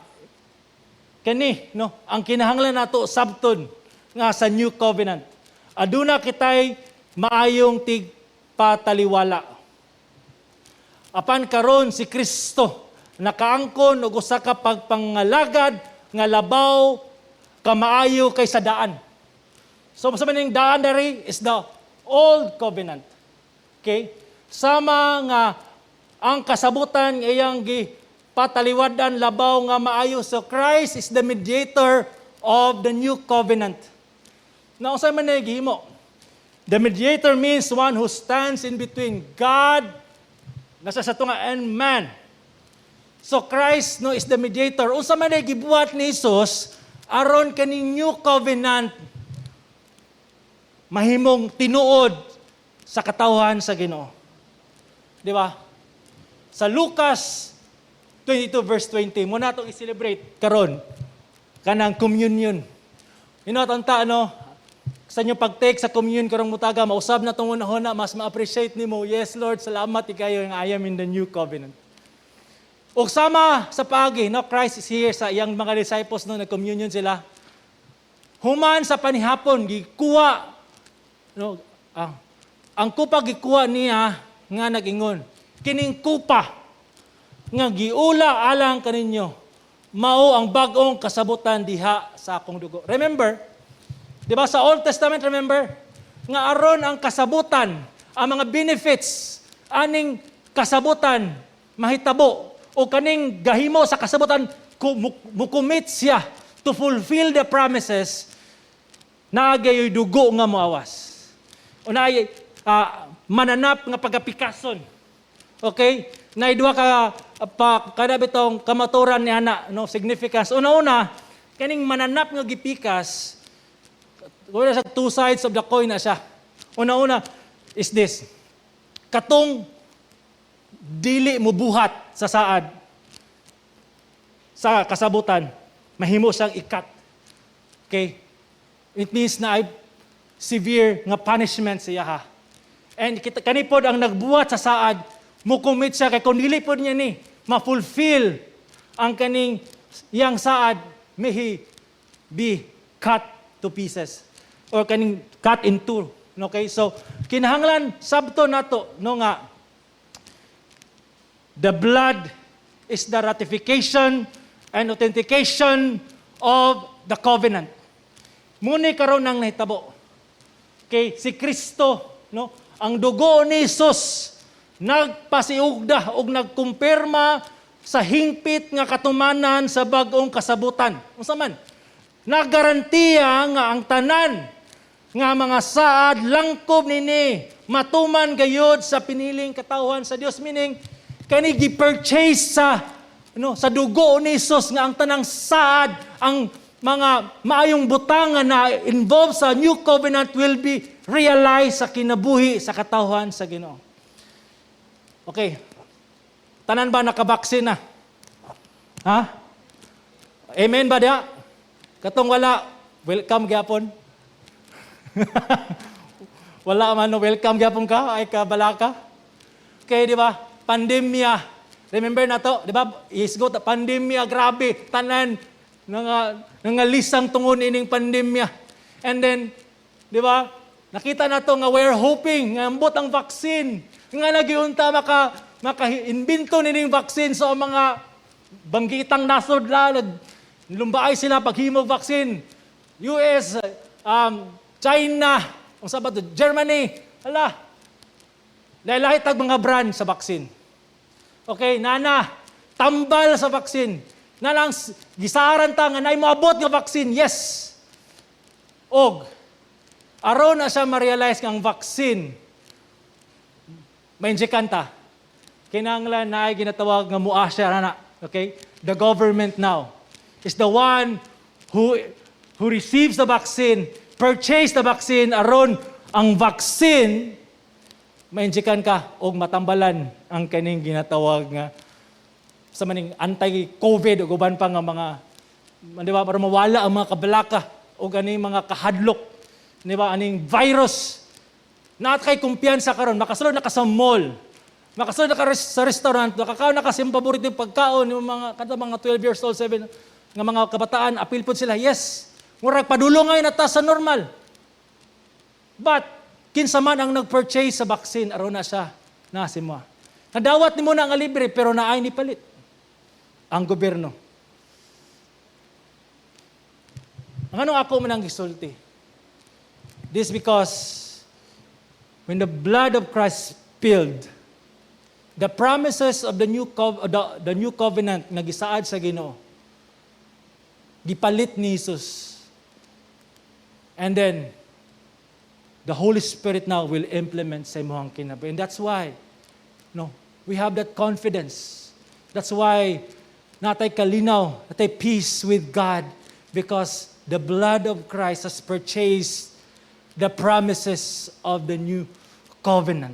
kani, no, ang kinahanglan nato sabton nga sa new covenant, aduna kitay maayong tigpataliwala. Apan karon si Kristo nakaangkon og usa ka pagpangalagad nga labaw kamaayo kaysa daan. So sa maning daan diri is the old covenant. Okay? Sama nga ang kasabutan nga iyang gipataliwadan labaw nga maayo. So Christ is the mediator of the new covenant. Na unsa man na gihimo? The mediator means one who stands in between God nasa sa tunga and man. So Christ, no, is the mediator. Unsa man ay gibuhat ni Jesus aron kaning new covenant mahimong tinuod sa katawhan sa Ginoo? Di ba? Sa Lucas 22 verse 20, mao na atong i-celebrate karon kanang communion. Ino tanta, no, sa inyo pag-take sa communion karong mutaga, mausab na tong unahon na mas ma-appreciate nimo. Yes Lord, salamat ikayo nga I am in the new covenant. Ug sama sa paagi, no, Christ is here sa iyang mga disciples, no, nag-communion sila. Human sa panihapon, gikuha, no, ang kupa gikuha niya nga nag-ingon, "Kining kupa nga giula alang kaninyo mao ang bag-ong kasabutan diha sa akong dugo." Remember, di ba sa Old Testament, remember, nga aron ang kasabutan, ang mga benefits aning kasabutan mahitabo o kaning gahimo sa kasabutan mukumit siya to fulfill the promises, naa gayoy dugo nga moawas. O naay mananap nga pagapikason. Okay? Naay duha ka pa kada bitong kamaturan ni ana, no, significance. Una-una, kaning mananap nga gipikas, wala sa two sides of the coin na siya. Una-una is this. Katong dili mo buhat sa saad sa kasabutan, mahimo siyang i-cut. Okay? It means na ay severe nga punishment siya ha. And kita, kani pod ang nagbuhat sa saad, mo commit siya kay kung dili pod niya ni ma-fulfill ang kaning iyang saad, may he be cut to pieces or kaning cut in two. Okay? So kinahanglan sabto nato, no, nga the blood is the ratification and authentication of the covenant. Mao ni karon ang nahitabo. Okay, si Kristo, no? Ang dugo ni Jesus nagpasiugda og nagkumpirma sa hingpit nga katumanan sa bag-ong kasabutan. Unsa man? Nagarantiya nga ang tanan nga mga saad langkob nini matuman gayod sa piniling katawhan sa Dios, meaning kani gi-purchase sa, no, sa dugo ni Jesus nga ang tanang saad, ang mga maayong butang nga na involved sa new covenant will be realized sa kinabuhi sa katawhan sa Ginoo. Okay. Tanan ba nakabaksin na? Ha? Amen ba diha? Katong wala, welcome gyapon. Wala man, no, welcome gyapon ka, ay ka balaka. Okay, di ba? Pandemya. Remember na to, di ba? Isgot, pandemya, grabe. Tanan, nga nangalisang tungod ining pandemya. And then, di ba? Nakita na to nga we're hoping nga ambot ang vaccine. Nga nagiunta maka-imbento nining vaccine. So ang mga banggitang nasod la nag lumbaay sila paghimog vaccine. US, China, unsa ba to? Germany, hala. Lahi tag mga brand sa vaccine. Okay, nana, tambal sa vaccine. Na lang gisaran ta nga naay moabot nga vaccine. Yes. Og aron na siya ma-realize nga ang vaccine ma-injectan ta. Kinahanglan naay ginatawag nga muasya na. Okay? The government now is the one who receives the vaccine, purchase the vaccine aron ang vaccine ma-injectan ka og matambalan ang kaning ginatawag nga sa maning anti-COVID ug uban pa nga mga, di ba, para mawala ang mga kabalaka o ganing mga kahadlok, di ba, aning virus. Naa kay kumpiyansa karon, makasulod na ka sa mall, makasulod na ka sa restaurant, makakaon na ka sa imong paborito pagkaon, yung mga kada mga 12 years old, 7 nga mga kabataan, apil pod sila. Yes. Murag padulong na ta sa normal. But kinsa man ang nag-purchase sa vaccine aron na siya na si mo. Nadawat nimo na nga libre, pero naay ni palit ang gobyerno. Ang anong ako man ang gisulti? This because when the blood of Christ spilled, the promises of the new covenant nga gisaad sa Ginoo, gipalit ni Jesus. And then, the Holy Spirit now will implement sa imong kinabuhi. And that's why, no, we have that confidence. That's why natay kalinaw, natay peace with God, because the blood of Christ has purchased the promises of the new covenant.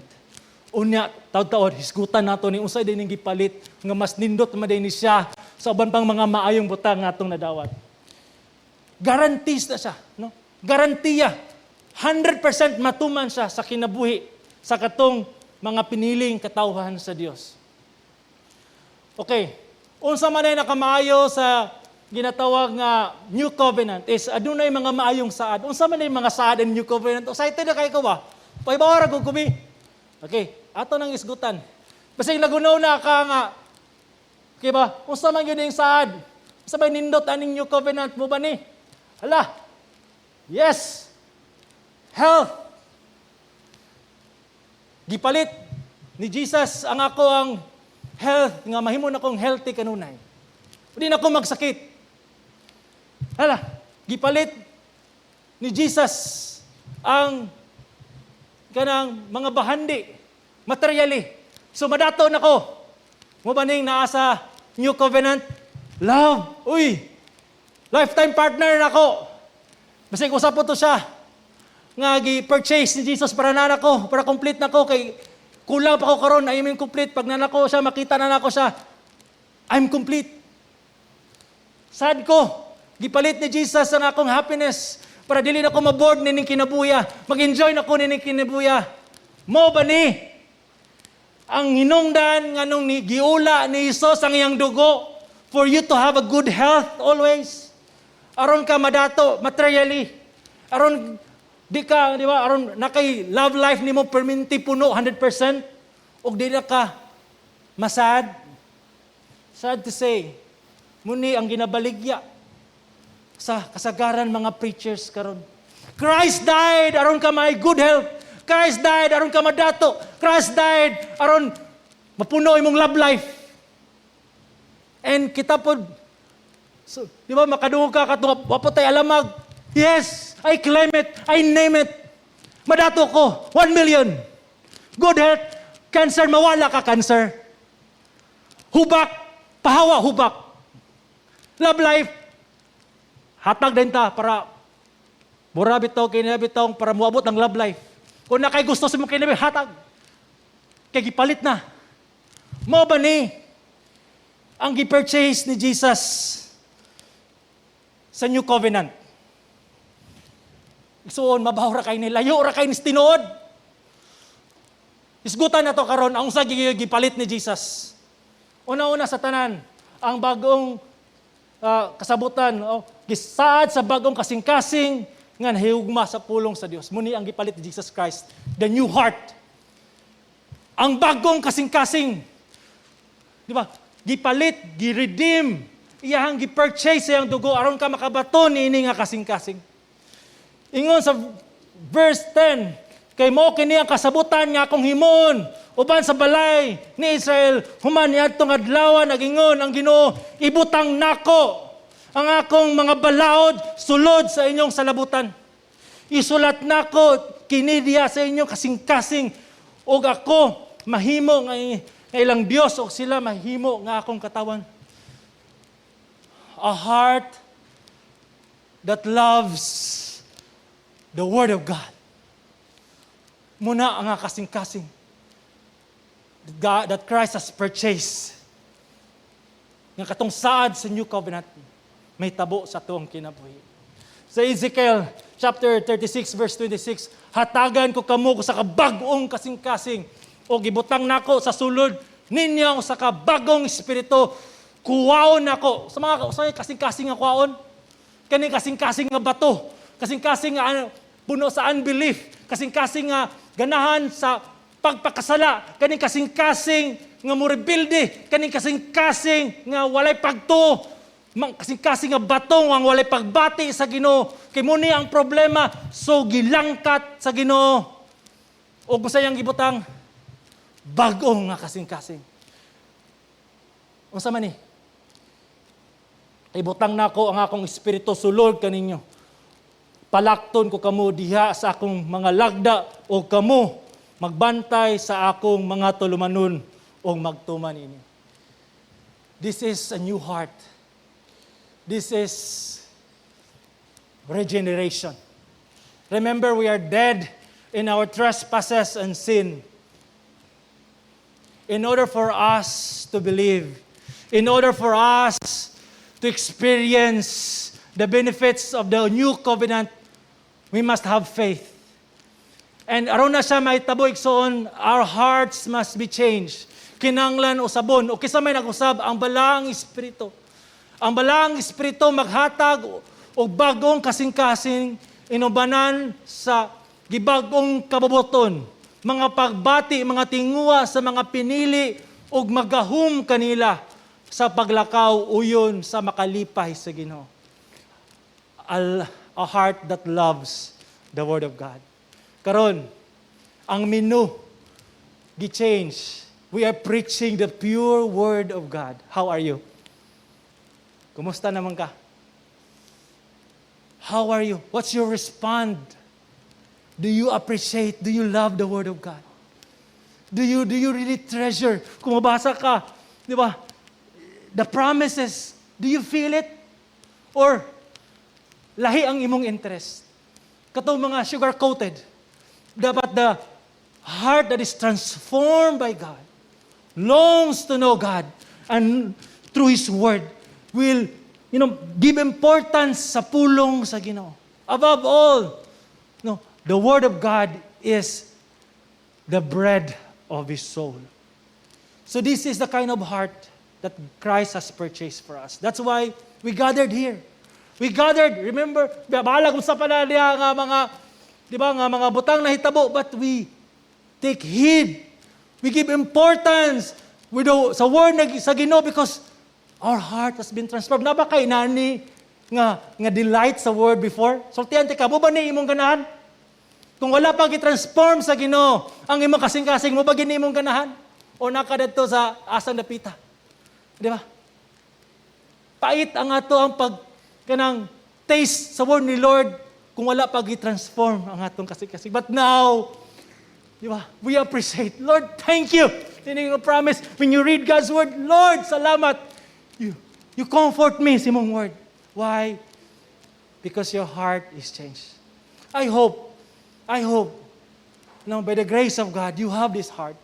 Unya, taud-taod, hisgutan nato ni unsay din gipalit nga mas nindot man din ni siya sa uban pang mga maayong butang nga atong nadawat. Guarantees na siya, no? Garantiya. 100% matuman siya sa kinabuhi sa katong mga piniling katawhan sa Dios. Okay. Unsa man ay nakamaayo sa ginatawag nga New Covenant is adunay mga maayong saad. Unsa man ay mga saad in New Covenant? Excited na kay ko ba? Paibaw ra gud kumi. Okay, ato nang isgutan. Basig nagunaw na ka nga. Okay ba? Unsa man gyud yung saad? Unsa may nindot aning New Covenant mo ba ni? Hala. Yes. Health. Gipalit ni Jesus ang ako ang health nga mahimo na kong healthy kanunay. Hindi na ako magsakit. Hala, gipalit ni Jesus ang kanang mga bahandi materially. So madato na ko. Mo ba ning naa sa New Covenant? Love. Uy, lifetime partner na ko. Basig usa po to siya nga gi-purchase ni Jesus para na nako, para complete na ko, kay kulang pa ko karon. I am complete pag nanako siya, makita na nako siya, I'm complete. Sad ko, gipalit ni Jesus ang akong happiness para dili na ko mabored nining kinabuya, mag-enjoy na ko nining kinabuya. Mo ba ni ang hinungdan nganong ni giula ni Jesus ang iyang dugo for you to have a good health always, aron ka madato materially, aron di ka, di ba, aron nakay love life nimo perminti puno 100% ug di na ka masad? Sad to say, muni ang ginabaligya sa kasagaran mga preachers karon. Christ died aron ka may good health. Christ died aron ka madato. Christ died aron mapuno imong love life. And kita pod, so, di ba, makadungog ka katong wa pa tay alamag. Yes, I claim it. I name it. Madato ko, 1 million. Good health, cancer, mawala ka cancer. Hubak, pahawa, hubak. Love life, hatag din ta para mura bitaw, kini bitaw, para moabot ang love life. Kung nakay gusto sa mong kinabi, hatag. Kay gipalit na. Mo ba ni ang gi-purchase ni Jesus sa New Covenant? Igsuon, mabaw ra kay ni, layo ra kay ni sa tinuod. Isgutan na to karon ang usa gipalit ni Jesus. Una-una sa tanan, ang bagong kasabutan, oh, gisaad sa bagong kasing-kasing nga nahigugma sa pulong sa Dios. Muni ang gipalit ni Jesus Christ, the new heart. Ang bagong kasing-kasing. Di ba? Gipalit, gi-redeem, iyahang gi-purchase iyang dugo aron ka makabaton niini nga kasing-kasing. Ingon sa verse 10, "Kay mo kini ang kasabutan nga akong himon Uban sa balay ni Israel human niadtong adlaw, nagingon ang Ginoo, ibutang nako ang akong mga balaod sulod sa inyong salabutan. Isulat nako kini diha sa inyong kasing-kasing ug ako mahimo nga ilang Dios ug sila mahimo nga akong katawan. A heart that loves the Word of God. Mao na ang kasing-kasing God, that Christ has purchased. Nga katong saad sa New Covenant, mahitabo sa atuang kinabuhi. Sa Ezekiel chapter 36 verse 26, "Hatagan ko kamo sa kabag-ong kasing-kasing o gibutang nako sa sulod ninyo sa kabagong espiritu, kuwaon nako." Sa mga kasing-kasing nga kuwaon, kani kasing-kasing nga bato, kasing-kasing nga ano, puno sa unbelief, kasing-kasing nga ganahan sa pagpakasala, kaning kasing-kasing nga morebelde, kaning kasing-kasing nga walay pagtuo, kasing-kasing nga batong ang walay pagbati sa Ginoo. Kay mao ni ang problema, so gilangkat sa Ginoo. O kung sayang gibutang bag-ong nga kasing-kasing. Unsa man ni? "Ibutang nako ang akong espiritu sulod kaninyo. Palakton ko kamo diha sa akong mga lagda o kamo magbantay sa akong mga tulumanon o magtuman ini." This is a new heart. This is regeneration. Remember, we are dead in our trespasses and sin. In order for us to believe, in order for us to experience the benefits of the new covenant, we must have faith. And aron na siya mahitabo, igsoon, our hearts must be changed. Kinanglan usabon, o kinsa may nag-usab? Ang Balaang Espiritu. Ang Balaang Espiritu maghatag og bagong kasing-kasing inubanan sa gibagong kabubuton, mga pagbati, mga tinguha sa mga pinili ug magahum kanila sa paglakaw uyon sa makalipay sa Ginoo. A heart that loves the Word of God. Karon, ang menu gi-change. We are preaching the pure Word of God. How are you? Kumusta naman ka? How are you? What's your respond? Do you appreciate? Do you love the Word of God? Do you really treasure? Kung mabasa ka, di ba? The promises, do you feel it? Or lahi ang imong interest? Katong mga sugar-coated. Dapat the heart that is transformed by God longs to know God and through His Word will give importance sa pulong sa Ginoo. Above all, no, the Word of God is the bread of His soul. So this is the kind of heart that Christ has purchased for us. That's why we gathered here. We gathered, remember, bahala kung unsa pa na diha nga mga, di ba, nga mga butang na hitabo, but we take heed. We give importance with sa word na, sa Ginoo because our heart has been transformed. Naa ba kay nani nga delight sa word before? Sultihan ka, mao ba ni imong ganahan? Kung wala pa gi-transform sa Ginoo ang imong kasing-kasing, mao ba gini imong ganahan? O naa ka didto sa asang dapita? Di ba? Pait ang ato ang pag kanang taste sa word ni Lord kung wala pa gi-transform ang atong kasing-kasing. But now, di ba? We appreciate. Lord, thank you. Tining promise. When you read God's word, "Lord, salamat. You comfort me sa imong word." Why? Because your heart is changed. I hope, no, by the grace of God, you have this heart.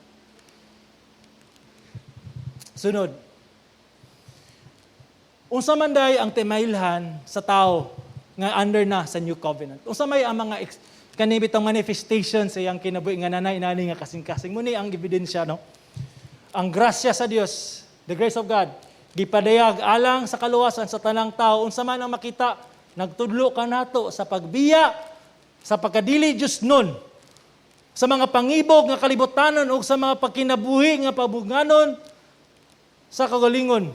Sunod. Unsa man day ang timailhan sa tao nga under na sa new covenant? Unsa may ang mga kani bitong manifestation sa iyang kinabuhi nga nanay nani nga kasing-kasing? Mao ni ang ebidensya, no? Ang grasya sa Dios, the grace of God, gipadayag alang sa kaluwasan sa tanang tao. Unsa man ang makita, nagtudlo kanato sa pagbiya sa pagkadili Dios nun, sa mga pangibog nga kalibutanon ug sa mga pagkinabuhi nga pabunganon sa kagalingon,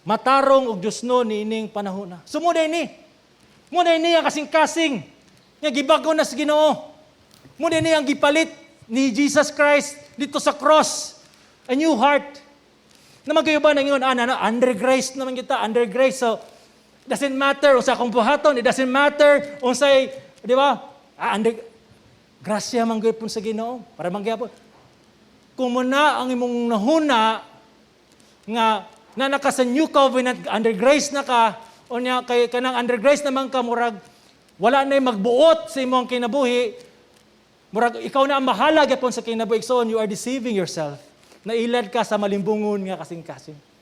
matarong ug Diosnon niining panahona. So mao ni. Mao ni ang kasing-kasing nga gibago na sa Ginoo. Mao ni ang gipalit ni Jesus Christ. dito sa cross. A new heart. Na magayo ba nang na, under grace naman kita, under grace. So, doesn't matter unsa akong buhaton, it doesn't matter unsay, di ba? Under grasya man gyud sa Ginoo, para man gyapon. Kung muna ang imong nahuna nga na naka sa new covenant, under grace na ka, unya kay kanang under grace naman ka, murag wala na magbuot sa imong kinabuhi, murag ikaw na ang bahala gyapon sa kinabuhi. So you are deceiving yourself. Nailad ka sa malimbungon nga kasing-kasing.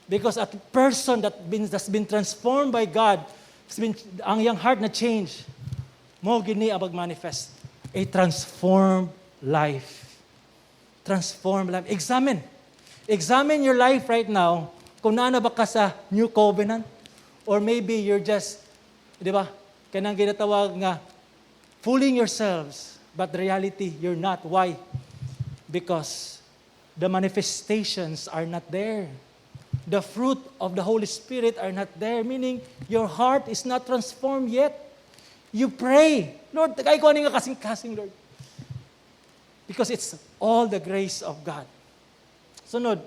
Because a person that's been transformed by God, ang iyang heart na change, mo gini ang mag-manifest. A transformed life. Transformed life. Examine. Examine your life right now kung naa na ba ka sa new covenant or maybe you're just, di ba, kanang ginatawag nga fooling yourselves, but reality, you're not. Why? Because the manifestations are not there. The fruit of the Holy Spirit are not there, meaning your heart is not transformed yet. You pray, "Lord, tagai ko ani nga kasing-kasing, Lord." Because it's all the grace of God. Sunod,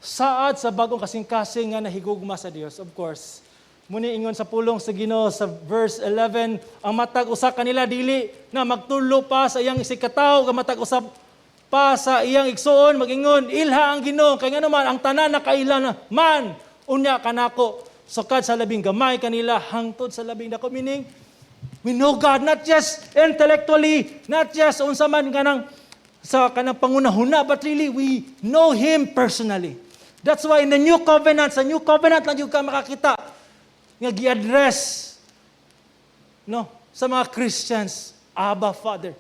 saad sa bagong kasing-kasing nga nahigugma sa Dios, of course. Muni ingon sa pulong sa Ginoo sa verse 11, ang matag usa kanila dili na magtulo pa sa iyang isigkatawo, ang matag usa pa sa iyang igsuon magingon, "Ilha ang Ginoo," kay ngano man ang tanan nakaila na man unya kanako sukad sa labing gamay kanila hangtod sa labing dako. Meaning we know God not just intellectually, not just unsa man kanang sa kanang pangunahuna, but really we know Him personally. That's why in the new covenant, sa new covenant lang yung ka makakita nga gi-address, no, sa mga Christians, "Abba Father."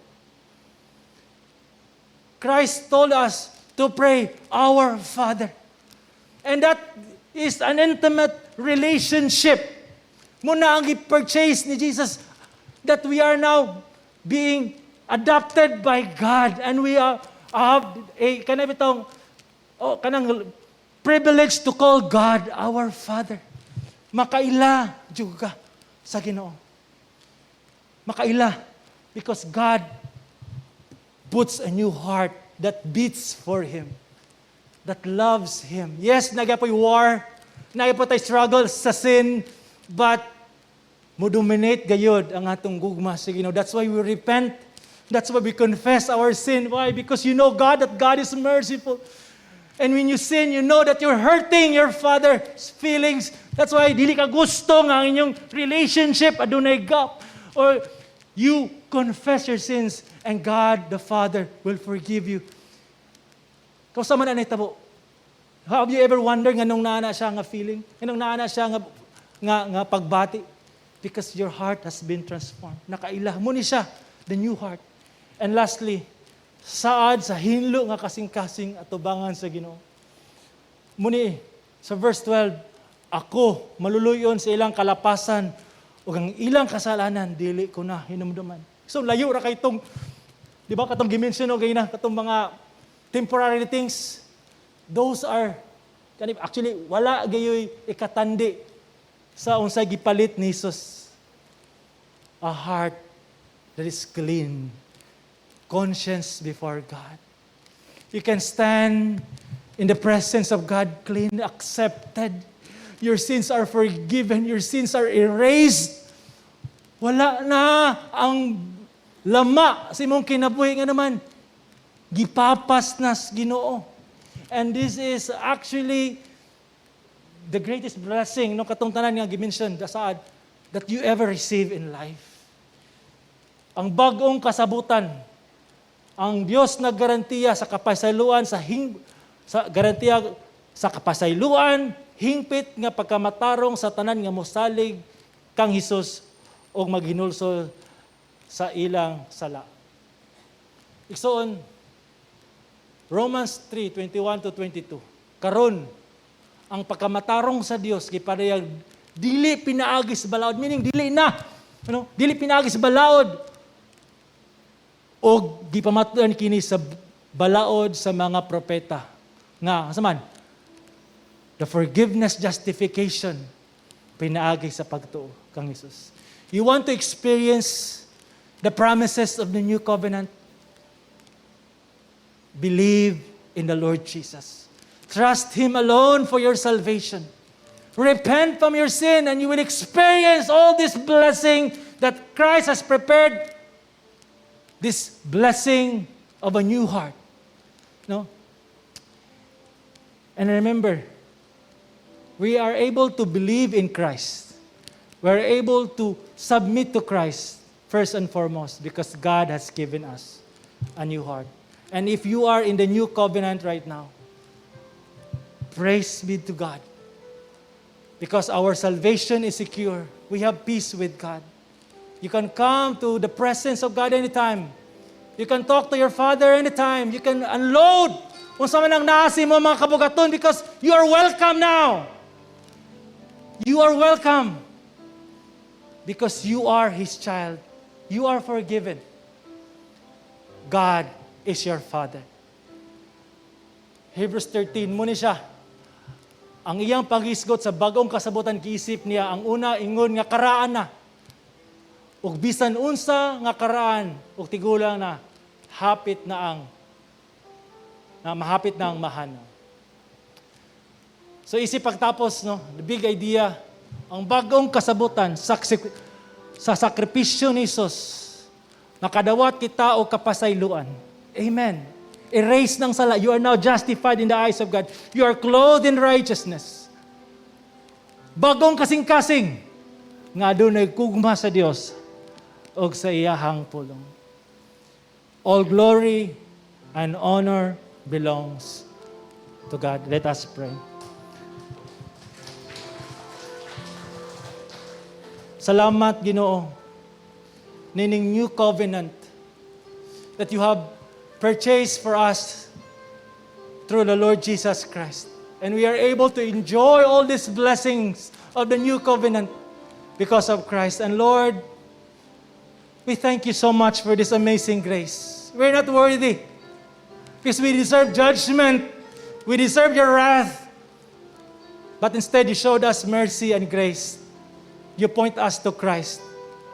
Christ told us to pray, "Our Father." And that is an intimate relationship. Muna ang i-purchase ni Jesus that we are now being adopted by God and we are have a kanang bitong, oh, kanang privilege to call God our Father. Makaila jud ka sa Ginoo. Makaila because God puts a new heart that beats for Him, that loves Him. Yes, naa poy war, naa poy struggle sa sin, but mo dominate gayod ang atong gugma sa Ginoo. That's why we repent. That's why we confess our sin. Why? Because you know God, that God is merciful. And when you sin, you know that you're hurting your Father's feelings. That's why dili ka gusto nga ang inyong relationship adunay gap. Or you confess your sins and God the Father will forgive you. Kausa man na nahitabo? Have you ever wondered nganong naa na siya nga feeling? Nganong naa na siya nga pagbati? Because your heart has been transformed. Nakaila mo ni siya, the new heart. And lastly, saad sa hinlo nga kasing-kasing atubangan sa Ginoo. Muni sa verse 12, "Ako maluluyon sa ilang kalapasan ug ang ilang kasalanan dili ko na hinumduman." So layo ra kay tong, di ba, katong gimension og na katong mga temporary things, those are kani, actually wala gayoy ikatandi sa unsay gipalit ni Jesus. A heart that is clean, conscience before God. You can stand in the presence of God clean, accepted. Your sins are forgiven. Your sins are erased. Wala na ang lama sa imong kinabuhi nga naman. Gipapas na sa Ginoo. And this is actually the greatest blessing, no, katong tanan nga gimension saad, that you ever receive in life. Ang bag-ong kasabutan, ang Dios naggarantiya sa kapasayloan sa garantiya sa kapasayloan, hingpit nga pagkamatarong sa tanan nga mosalig kang Hesus og maghinulsol sa ilang sala. Igsoon, Romans 3:21 to 22. Karon, ang pagkamatarong sa Dios gipadayag dili pinaagi sa balaod, meaning dili na, ano, dili pinaagi sa balaod og gipamatuan kini sa balaod sa mga propeta nga asa man the forgiveness, justification pinaagi sa pagtuo kang Hesus. You want to experience the promises of the new covenant? Believe in the Lord Jesus. Trust Him alone for your salvation. Repent from your sin and you will experience all this blessing that Christ has prepared. This blessing of a new heart. No? And remember, we are able to believe in Christ. We're able to submit to Christ first and foremost because God has given us a new heart. And if you are in the new covenant right now, praise be to God. Because our salvation is secure. We have peace with God. You can come to the presence of God anytime. You can talk to your Father anytime. You can unload unsa man ang naa sa imo mga kabugaton because you are welcome now. You are welcome because you are His child. You are forgiven. God is your Father. Hebrews 13, mao ni siya. Ang iyang paghisgot sa bagong kasabutan, giisip niya, ang una ingon nga karaan na. Ug bisan unsa nga karaan ug tigulang na, hapit na ang na mahapit na ang mahanaw. So isip pagtapos, no, the big idea, ang bagong kasabutan sa sakripisyo ni Jesus, nakadawat kita og kapasayloan. Amen. Erase ng sala. You are now justified in the eyes of God. You are clothed in righteousness. Bagong kasing-kasing nga adunay gugma sa Dios og sa iyahang pulong. All glory and honor belongs to God. Let us pray. Salamat, Ginoo, nining new covenant that you have purchased for us through the Lord Jesus Christ. And we are able to enjoy all these blessings of the new covenant because of Christ. And Lord, we thank you so much for this amazing grace. We're not worthy because we deserve judgment. We deserve your wrath. But instead, you showed us mercy and grace. You point us to Christ.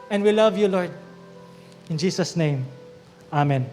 And we love you, Lord. In Jesus' name, amen.